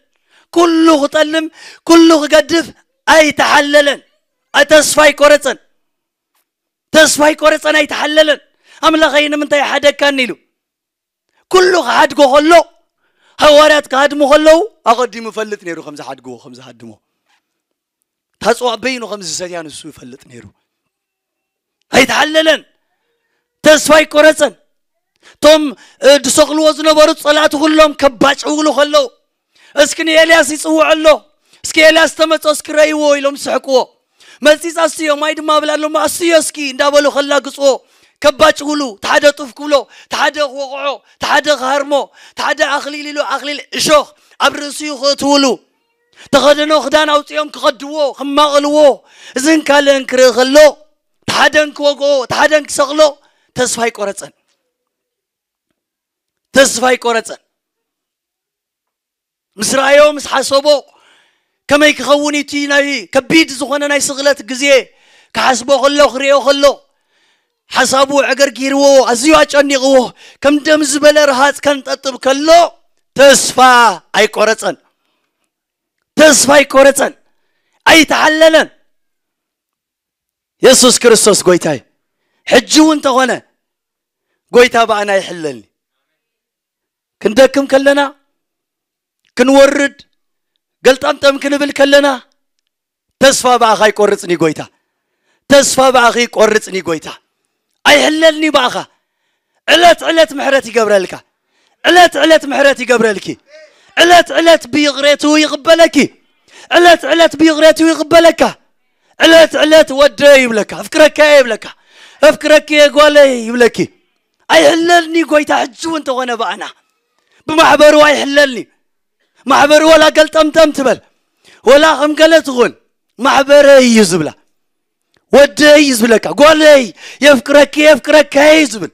ኩሉ ክጠልም ኩሉ ክገድፍ ኣይተሓለለን። ተስፋ ኣይቆረጸን። ተስፋ ኣይቆረጸን ኣይተሓለለን። ኣምላኸይ ንምንታይ ሓደግካኒ ኢሉ ኩሉ ክሓድጎ ከሎ፣ ሃዋርያት ክሃድሙ ከለዉ ኣቐዲሙ ይፈልጥ ነይሩ ከም ዝሓድግዎ ከም ዝሃድሞ። ታጽዋ በይኑ ከም ዝሰትያ ንሱ ይፈልጥ ነይሩ። ኣይተሓለለን። ተስፋ ኣይቆረጸን። እቶም ድሰቕልዎ ዝነበሩ ጸላእቲ ኩሎም ከባጭውሉ ከለዉ፣ እስኪ ንኤልያስ ይጽውዖ ኣሎ፣ እስኪ ኤልያስ ተመጾ እስኪ ረእይዎ ኢሎም ዝስሕቅዎ። መጺጽ ኣስትዮ ማይ ድማ ኣብላ ኣሎ፣ ኣስትዮ እስኪ እንዳበሉ ከላግጽዎ፣ ከባጭውሉ፣ ተሓደ ጡፍ ክብሎ፣ ተሓደ ክወቕዖ፣ ተሓደ ክሃርሞ፣ ተሓደ ኣኽሊል ኢሉ ኣኽሊል እሾኽ ኣብ ርእሲኡ ክእትውሉ፣ ተኸደኖ ክዳን ኣውጺኦም ክኸድዎ፣ ክማቐልዎ፣ እዝን ካልእን ክርኢ ከሎ፣ ተሓደን ክወግኦ፣ ተሓደን ክሰቕሎ ተስፋ ኣይቆረጸን። ተስፋ ኣይቆረጸን። ምስ ረኣዮ፣ ምስ ሓሰቦ፣ ከመይ ክኸውን እዩ እቲ ናይ ከቢድ ዝኾነ ናይ ስቕለት ግዜ ክሓስቦ ከሎ፣ ክርእዮ ከሎ፣ ሓሳቡ ዕገርጊርዎ፣ ኣዝዩ ኣጨኒቕዎ፣ ከም ደም ዝበለ ረሃጽ ከንጠጥብ ከሎ፣ ተስፋ ኣይቆረጸን። ተስፋ ኣይቆረጸን። ኣይተሓለለን። የሱስ ክርስቶስ ጎይታይ። ሕጂ እውን እንተኾነ፣ ጎይታ ብኣና ይሕለልኒ። ክንደክም ከለና፣ ክንወርድ፣ ገልጠምጠም ክንብል ከለና፣ ተስፋ ብኣኻ ይቆርጽኒ ጎይታ። ተስፋ ብኣኺ ይቆርጽኒ ጎይታ። ኣይሕለልኒ ብኣኻ። ዕለት ዕለት ምሕረት ይገብረልካ። ዕለት ዕለት ምሕረት ይገብረልኪ። ዕለት ዕለት ብይቕሬቱ ይቕበለኪ። ዕለት ዕለት ብይቕሬቱ ይቕበለካ። ዕለት ዕለት ወደይ ይብለካ። ኣፍቅረካየ ይብለካ። ኣፍቅረኪየ ጓለይ ይብለኪ። ኣይሕለልኒ ጎይታ ሕጂ እውን እንተኾነ ብኣና። ብማሕበሩ ኣይሕለልኒ። ማሕበሩ ወላ ገልጠምጠም ትበል። ወላ ከም ገለ ትኹን። ማሕበረይ እዩ ዝብላ። ወደይ እዩ ዝብለካ። ጓለይ የፍቅረኪ፣ የፍቅረካየ እዩ ዝብል።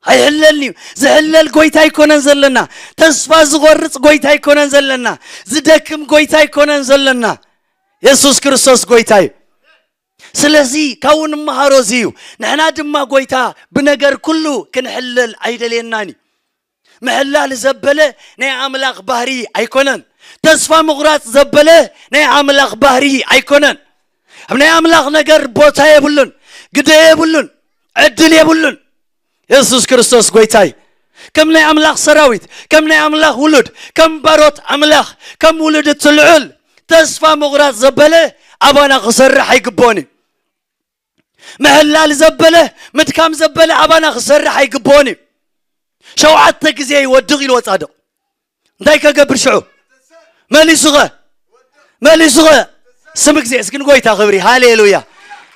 ኣይሕለልኒ እዩ። ዝሕለል ጎይታ ኣይኮነን ዘለና። ተስፋ ዝቆርጽ ጎይታ ኣይኮነን ዘለና። ዝደክም ጎይታ ኣይኮነን ዘለና። የሱስ ክርስቶስ ጎይታ እዩ። ስለዚ ካብኡ ንመሃሮ እዚ እዩ። ንሕና ድማ ጎይታ ብነገር ኩሉ ክንሕለል ኣይደልየናን እዩ። ምሕላል ዘበለ ናይ ኣምላኽ ባህሪ ኣይኮነን። ተስፋ ምቑራጽ ዘበለ ናይ ኣምላኽ ባህሪ ኣይኮነን። ኣብ ናይ ኣምላኽ ነገር ቦታ የብሉን፣ ግደ የብሉን፣ ዕድል የብሉን። የሱስ ክርስቶስ ጎይታይ። ከም ናይ ኣምላኽ ሰራዊት፣ ከም ናይ ኣምላኽ ውሉድ፣ ከም ባሮት ኣምላኽ፣ ከም ውሉድ እቲ ልዑል ተስፋ ምቑራጽ ዘበለ ኣባና ክሰርሕ ኣይግብኦን እዩ። ምሕላል ዘበለ፣ ምድካም ዘበለ ኣባና ክሰርሕ ኣይግብኦን እዩ። ሸውዓተ ግዜ ይወድቕ ኢልዎ ጻድቕ። እንታይ ከገብር ሽዑ? መሊሱኸ? መሊሱኸ? ስም ግዜ እስኪ ንጎይታ ክብሪ። ሃሌሉያ።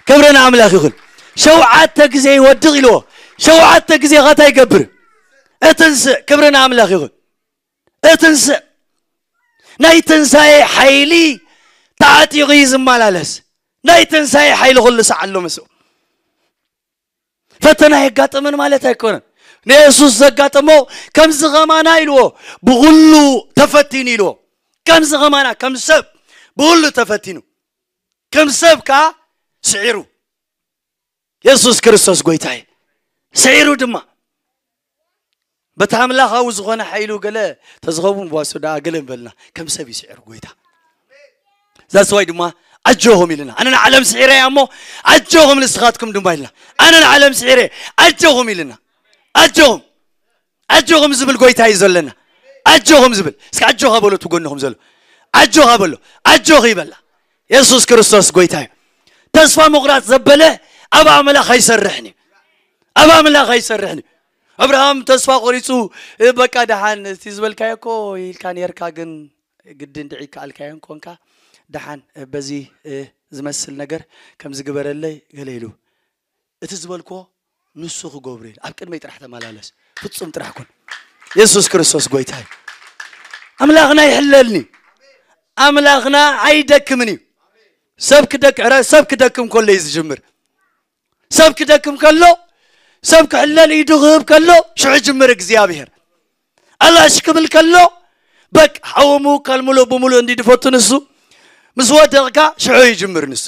ክብሪ ንኣምላኽ ይኹን። ሸውዓተ ግዜ ይወድቕ ኢልዎ። ሸውዓተ ግዜ ኸ እንታይ ይገብር? እትንስእ። ክብሪ ንኣምላኽ ይኹን። እትንስእ። ናይ ትንሳኤ ሓይሊ ተዓጢቑ እዩ ዝመላለስ። ናይ ትንሳኤ ሓይሊ ኩሉ ሰዓት ኣሎ ምስኡ። ፈተና የጋጥምን ማለት ኣይኮነን። ንየሱስ ዘጋጠሞ ከምዚ ኸማና ኢልዎ፣ ብኹሉ ተፈቲኑ ኢልዎ። ከምዚ ኸማና፣ ከም ሰብ ብኹሉ ተፈቲኑ፣ ከም ሰብ ከኣ ስዒሩ። የሱስ ክርስቶስ ጎይታ እዩ። ስዒሩ ድማ በቲ ኣምላኻዊ ዝኾነ ሓይሉ ገለ ተዝኸውን ቧሱ ደኣ ገለ ንበልና፣ ከም ሰብ ይስዕር ጎይታ። ዛስዋይ ድማ ኣጆኹም ኢልና፣ ኣነ ንዓለም ስዒረ እያ እሞ ኣጆኹም ንስኻትኩም ድማ ኢልና፣ ኣነ ንዓለም ስዒረ ኣጆኹም ኢልና። ኣጆኹም ኣጆኹም ዝብል ጎይታ እዩ ዘለና። ኣጆኹም ዝብል፣ እስኪ ኣጆኻ በሎ እቲ ጎንኹም ዘሎ። ኣጆኻ በሎ፣ ኣጆኺ ይበላ። የሱስ ክርስቶስ ጎይታ እዩ። ተስፋ ምቑራጽ ዘበለ ኣብ ኣምላኽ ኣይሰርሕን እዩ። ኣብ ኣምላኽ ኣይሰርሕን እዩ። ኣብርሃም ተስፋ ቆሪጹ፣ "እ፣ በቃ ደሓን እቲ ዝበልካዮ እኮ ኢልካ ኔርካ፣ ግን ግድን ድዒ ከኣልካዮን ኮንካ፣ ደሓን፣ እ፣ በዚ፣ እ፣ ዝመስል ነገር ከም ዝግበረለይ" ገለ ኢሉ። እቲ ዝበልኮ ንሱ ክገብሮ ኢሉ። ኣብ ቅድመይ ጥራሕ ተመላለስ። ፍጹም ጥራሕ ኩን። የሱስ ክርስቶስ ጎይታ እዩ። ኣምላኽና ይሕለልኒ። ኣምላኽና ኣይደክምን እዩ። ሰብ ክደክ-፣ ረ-፣ ሰብ ክደክም ከሎ እዩ ዝጅምር። ሰብ ክደክም ከሎ፣ ሰብ ክሕለል ኢዱ ክህብ ከሎ፣ ሽዑ ይጅምር እግዚኣብሔር። ኣላሽ ክብል ከሎ፣ በቃ ሓወሙ ካልሙሎ ብምሉእ እንዲ ድፈቱ ንሱ፣ ምስ ወደቕካ ሽዑ ይጅምር ንሱ።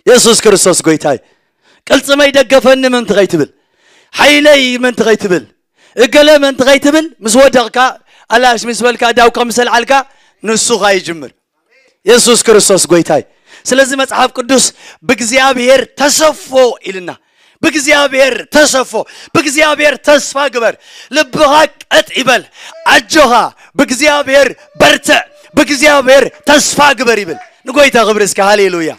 የሱስ ክርስቶስ ጎይታ እዩ። ቅልጽመይ ደገፈኒ ምእንቲ ኸይትብል፣ ሓይለይ ምእንቲ ኸይትብል፣ እገለ ምእንቲ ኸይትብል፣ ምስ ወደቕካ፣ ኣላሽ ምስ በልካ፣ ዳውካ ምስ ኣልዓልካ፣ ንሱ ኸኣ ይጅምር። የሱስ ክርስቶስ ጎይታ እዩ። ስለዚ መጽሓፍ ቅዱስ ብእግዚኣብሔር ተሰፎ ኢልና። ብእግዚኣብሔር ተሰፎ፣ ብእግዚኣብሔር ተስፋ ግበር። ልብኻ ቀጥ ይበል። ኣጆኻ፣ ብእግዚኣብሔር በርትዕ፣ ብእግዚኣብሔር ተስፋ ግበር ይብል። ንጎይታ ክብሪ እስከ፣ ሃሌሉያ።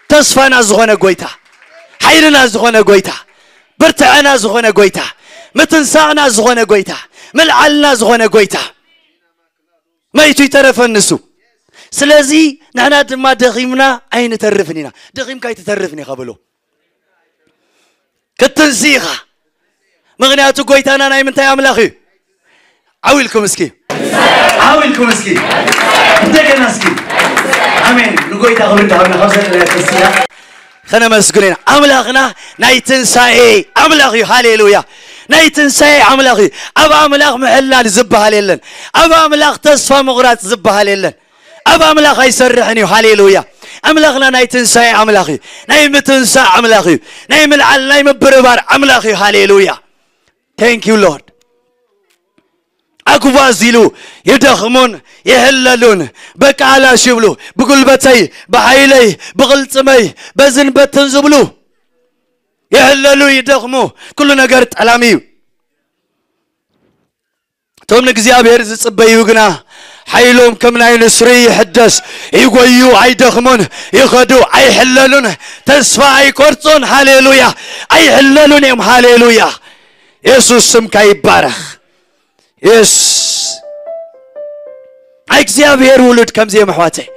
ተስፋና ዝኾነ ጎይታ፣ ሓይልና ዝኾነ ጎይታ፣ ብርትዐና ዝኾነ ጎይታ፣ ምትንሳእና ዝኾነ ጎይታ፣ ምልዓልና ዝኾነ ጎይታ፣ መይቱ ይተረፈን ንሱ። ስለዚ ንሕና ድማ ደኺምና ኣይንተርፍን ኢና። ደኺምካ ኣይትተርፍን ኢኻ በሎ። ክትንሲ ኢኻ። ምኽንያቱ ጎይታና ናይ ምንታይ ኣምላኽ እዩ? ዓው ኢልኩም እስኪ። ዓው ኢልኩም እስኪ። እንደገና እስኪ። ኣሜን። ንጎይታ ክብሪ እንዳሃብና ካብ ዘለና ክርስትና ከነመስግን ኢና። ኣምላኽና ናይ ትንሳኤ ኣምላኽ እዩ። ሃሌሉያ። ናይ ትንሳኤ ኣምላኽ እዩ። ኣብ ኣምላኽ ምሕላል ዝበሃል የለን። ኣብ ኣምላኽ ተስፋ ምቑራጽ ዝበሃል የለን። ኣብ ኣምላኽ ኣይሰርሕን እዩ። ሃሌሉያ። ኣምላኽና ናይ ትንሳኤ ኣምላኽ እዩ። ናይ ምትንሳእ ኣምላኽ እዩ። ናይ ምልዓል፣ ናይ ምብርባር ኣምላኽ እዩ። ሃሌሉያ። Thank you, Lord። ኣጉባዝ ኢሉ ይደኽሙን ይሕለሉን፣ በቃ ኣላሽ ይብሉ። ብጉልበተይ፣ ብሓይለይ፣ ብቕልጽመይ፣ በዝን በትን ዝብሉ ይሕለሉ፣ ይደኽሙ። ኩሉ ነገር ጠላሚ እዩ። እቶም ንእግዚኣብሔር ዝጽበዩ ግና ሓይሎም ከም ናይ ንስሪ ይሕደስ፣ ይጎዩ ኣይደኽሙን፣ ይኸዱ ኣይሕለሉን፣ ተስፋ ኣይቆርጹን። ሃሌሉያ። ኣይሕለሉን እዮም። ሃሌሉያ። የሱስ ስምካ ይባረኽ። የስ ናይ እግዚኣብሔር ውሉድ ከምዚ እዮም ኣሕዋተይ።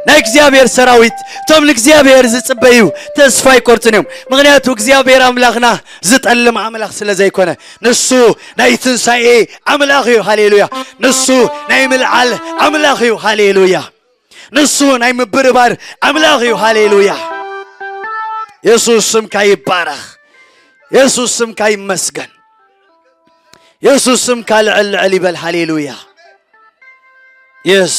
ናይ እግዚኣብሔር ሰራዊት እቶም ንእግዚኣብሔር ዝጽበዩ ተስፋ ኣይቆርጽን እዮም። ምኽንያቱ እግዚኣብሔር ኣምላኽና ዝጠልም ኣምላኽ ስለ ዘይኮነ፣ ንሱ ናይ ትንሳኤ ኣምላኽ እዩ። ሃሌሉያ። ንሱ ናይ ምልዓል ኣምላኽ እዩ። ሃሌሉያ። ንሱ ናይ ምብርባር ኣምላኽ እዩ። ሃሌሉያ። የሱስ ስምካ ይባረኽ። የሱስ ስምካ ይመስገን። የሱስ ስምካ ልዕል ልዕል ይበል። ሃሌሉያ። የስ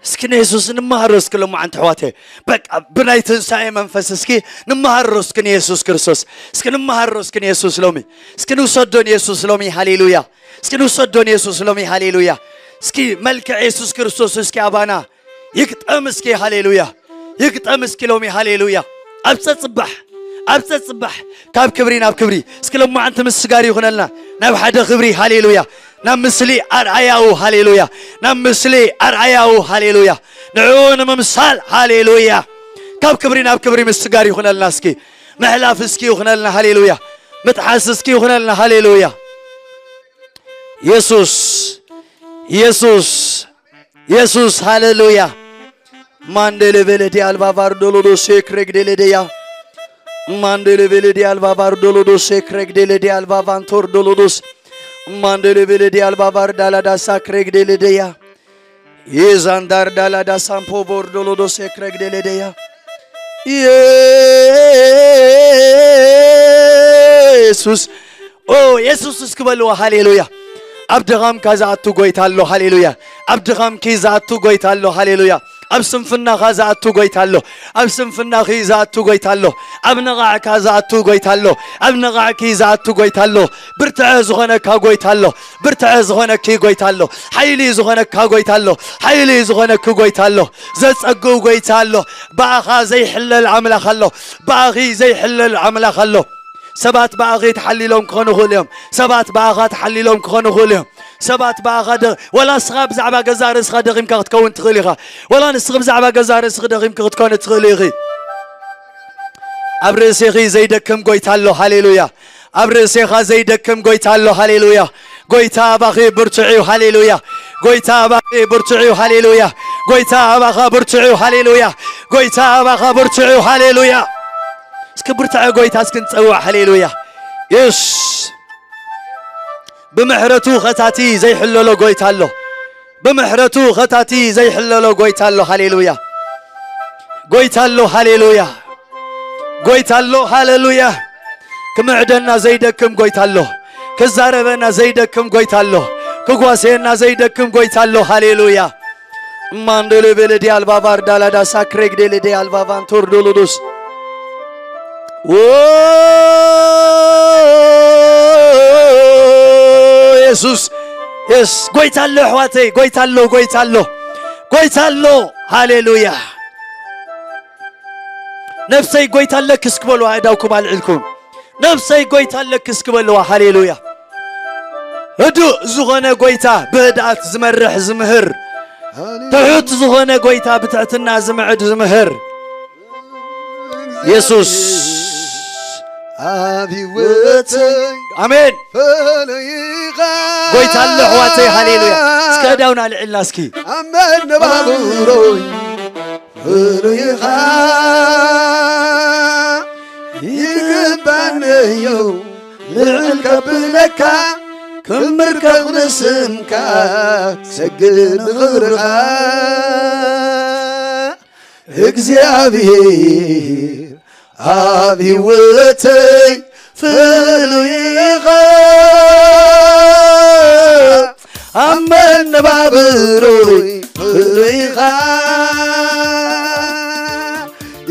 እስኪ ንየሱስ ንመሃሮ እስኪ ሎማዓንቲ ኣሕዋተይ። በቃ ብናይ ትንሳኤ መንፈስ እስኪ ንመሃሮ እስኪ ንየሱስ ክርስቶስ። እስኪ ንመሃሮ እስኪ ንየሱስ ሎሚ። እስኪ ንውሰዶ ንየሱስ ሎሚ። ሃሌሉያ። እስኪ ንውሰዶ ንየሱስ ሎሚ። ሃሌሉያ። እስኪ መልክዕ የሱስ ክርስቶስ እስኪ ኣባና ይግጠም እስኪ። ሃሌሉያ። ይግጠም እስኪ ሎሚ። ሃሌሉያ። ኣብ ጸጽባሕ፣ ኣብ ጸጽባሕ ካብ ክብሪ ናብ ክብሪ እስኪ ሎማዓንቲ ምስጋር ይኹነልና። ናብ ሓደ ክብሪ። ሃሌሉያ። ናብ ምስሊ ኣርኣያኡ። ሃሌሉያ። ናብ ምስሊ ኣርኣያኡ። ሃሌሉያ። ንዕኡ ንምምሳል። ሃሌሉያ። ካብ ክብሪ ናብ ክብሪ ምስጋር ይኹነልና እስኪ። ምሕላፍ እስኪ ይኹነልና። ሃሌሉያ። ምጥሓስ እስኪ ይኹነልና። ሃሌሉያ። የሱስ፣ የሱስ፣ የሱስ። ሃሌሉያ። ማንዴሌ ቤሌዲ ኣልባቫር ዶሎዶ ሼክ ሬግዴሌዴያ። ማንዴሌ ቤሌዲ ኣልባቫር ዶሎዶ ሼክ ሬግዴሌዲ ኣልባቫንቶር ዶሎዶስ። ማንዴሌ ቤሌዲ ኣልባቫር ዳላዳሳ ክሬግዴሌዴያ። ኢዛንዳር ዳላዳ ሳምፖ ቦርዶሎዶ ሴክረግ ደለደያ። ኢየሱስ። ኦ፣ የሱስ እስኪ በልዎ። ሃሌሉያ። ኣብ ድኻምካ ዝኣቱ ጎይታ ኣሎ። ሃሌሉያ። ኣብ ድኻምኪ ዝኣቱ ጎይታ ኣሎ። ሃሌሉያ። ኣብ ስንፍናኻ ዝኣቱ ጎይታ ኣሎ። ኣብ ስንፍናኺ ዝኣቱ ጎይታ ኣሎ። ኣብ ነቓዕካ ዝኣቱ ጎይታ ኣሎ። ኣብ ነቓዕኪ ዝኣቱ ጎይታ ኣሎ። ብርትዐ ዝኾነካ ጎይታ ኣሎ። ብርትዐ ዝኾነኪ ጎይታ ኣሎ። ሓይሊ ዝኾነካ ጎይታ ኣሎ። ሓይሊ ዝኾነኪ ጎይታ ኣሎ። ዘጸግው ጎይታ ኣሎ። ብኣኻ ዘይሕለል ኣምላኽ ኣሎ። ብኣኺ ዘይሕለል ኣምላኽ ኣሎ። ሰባት ብኣኺ ተሓሊሎም ክኾኑ ይኽእሉ እዮም። ሰባት ብኣኻ ተሓሊሎም ክኾኑ ይኽእሉ እዮም። ሰባት ብኣኻ ደ-፣ ወላ ንስኻ ብዛዕባ ገዛእ ርእስኻ ደኺምካ ክትከውን ትኽእል ኢኻ። ወላ ንስኺ ብዛዕባ ገዛእ ርእስኺ ደኺምኪ ክትኮኒ ትኽእሊ ኢኺ። ኣብ ርእሴኺ ዘይደክም ጎይታ ኣሎ። ሃሌሉያ። ኣብ ርእሴኻ ዘይደክም ጎይታ ኣሎ። ሃሌሉያ። ጎይታ ኣባኺ ብርቱዕ እዩ። ሃሌሉያ። ጎይታ ኣባኺ ብርቱዕ እዩ። ሃሌሉያ። ጎይታ ኣባኻ ብርቱዕ እዩ። ሃሌሉያ። ጎይታ ኣባኻ ብርቱዕ እዩ። ሃሌሉያ። እስኪ ብርትዐ ጎይታ እስኪ ንጸውዕ። ሃሌሉያ። የስ። ብምሕረቱ ኸታቲ ዘይሕለሎ ጎይታ ኣሎ። ብምሕረቱ ኸታቲ ዘይሕለሎ ጎይታ ኣሎ። ሃሌሉያ። ጎይታ ኣሎ። ሃሌሉያ። ጎይታ ኣሎ። ሃሌሉያ። ክምዕደና ዘይደክም ጎይታ ኣሎ። ክዛረበና ዘይደክም ጎይታ ኣሎ። ክጓስየና ዘይደክም ጎይታ ኣሎ። ሃሌሉያ። ማንዶሎ ቤለዲ ኣልባባር ዳላዳ ሳክሬግ ደለዲ ኣልባባን ቶርዶሎዶስ። ዎ፣ የሱስ፣ የስ፣ ጎይታ ኣሎ ኣሕዋተይ፣ ጎይታ ኣሎ፣ ጎይታ ኣሎ፣ ጎይታ ኣሎ። ሃሌሉያ። ነፍሰይ ጎይታ ኣለኪ እስኪ በልዋ፣ እዳውኩም ኣልዕልኩም። ነፍሰይ ጎይታ ኣለኪ እስኪ በልዋ። ሃሌሉያ። ህዱእ ዝኾነ ጎይታ፣ ብህድኣት ዝመርሕ ዝምህር፣ ትሑት ዝኾነ ጎይታ፣ ብትሕትና ዝምዕድ ዝምህር የሱስ። ኣብ ህይወተይ ኣሜን። ፍሉይ ኢኻ። ጎይታ ኣሎ ኣሕዋተይ፣ ሃሌሉያ። እስከ እዳውና ኣልዕልና እስኪ። ኣብ መነባብሮይ ፍሉይ ኢኻ። ይግባኒ እዩ ልዕል ከብለካ፣ ክምር ከብኒ ስምካ፣ ክሰግድ ንኽብርኻ። እግዚኣብሔር ኣብ ህይወተይ ፍሉይ ኢኻ። ኣብ መነባብሮይ ፍሉይ ኢኻ።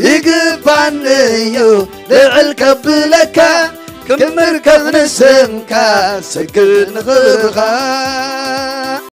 ይግባኒ እዩ ልዕል ከብለካ፣ ክምር ከብኒ ስምካ፣ ሰግድ ንኽብርኻ።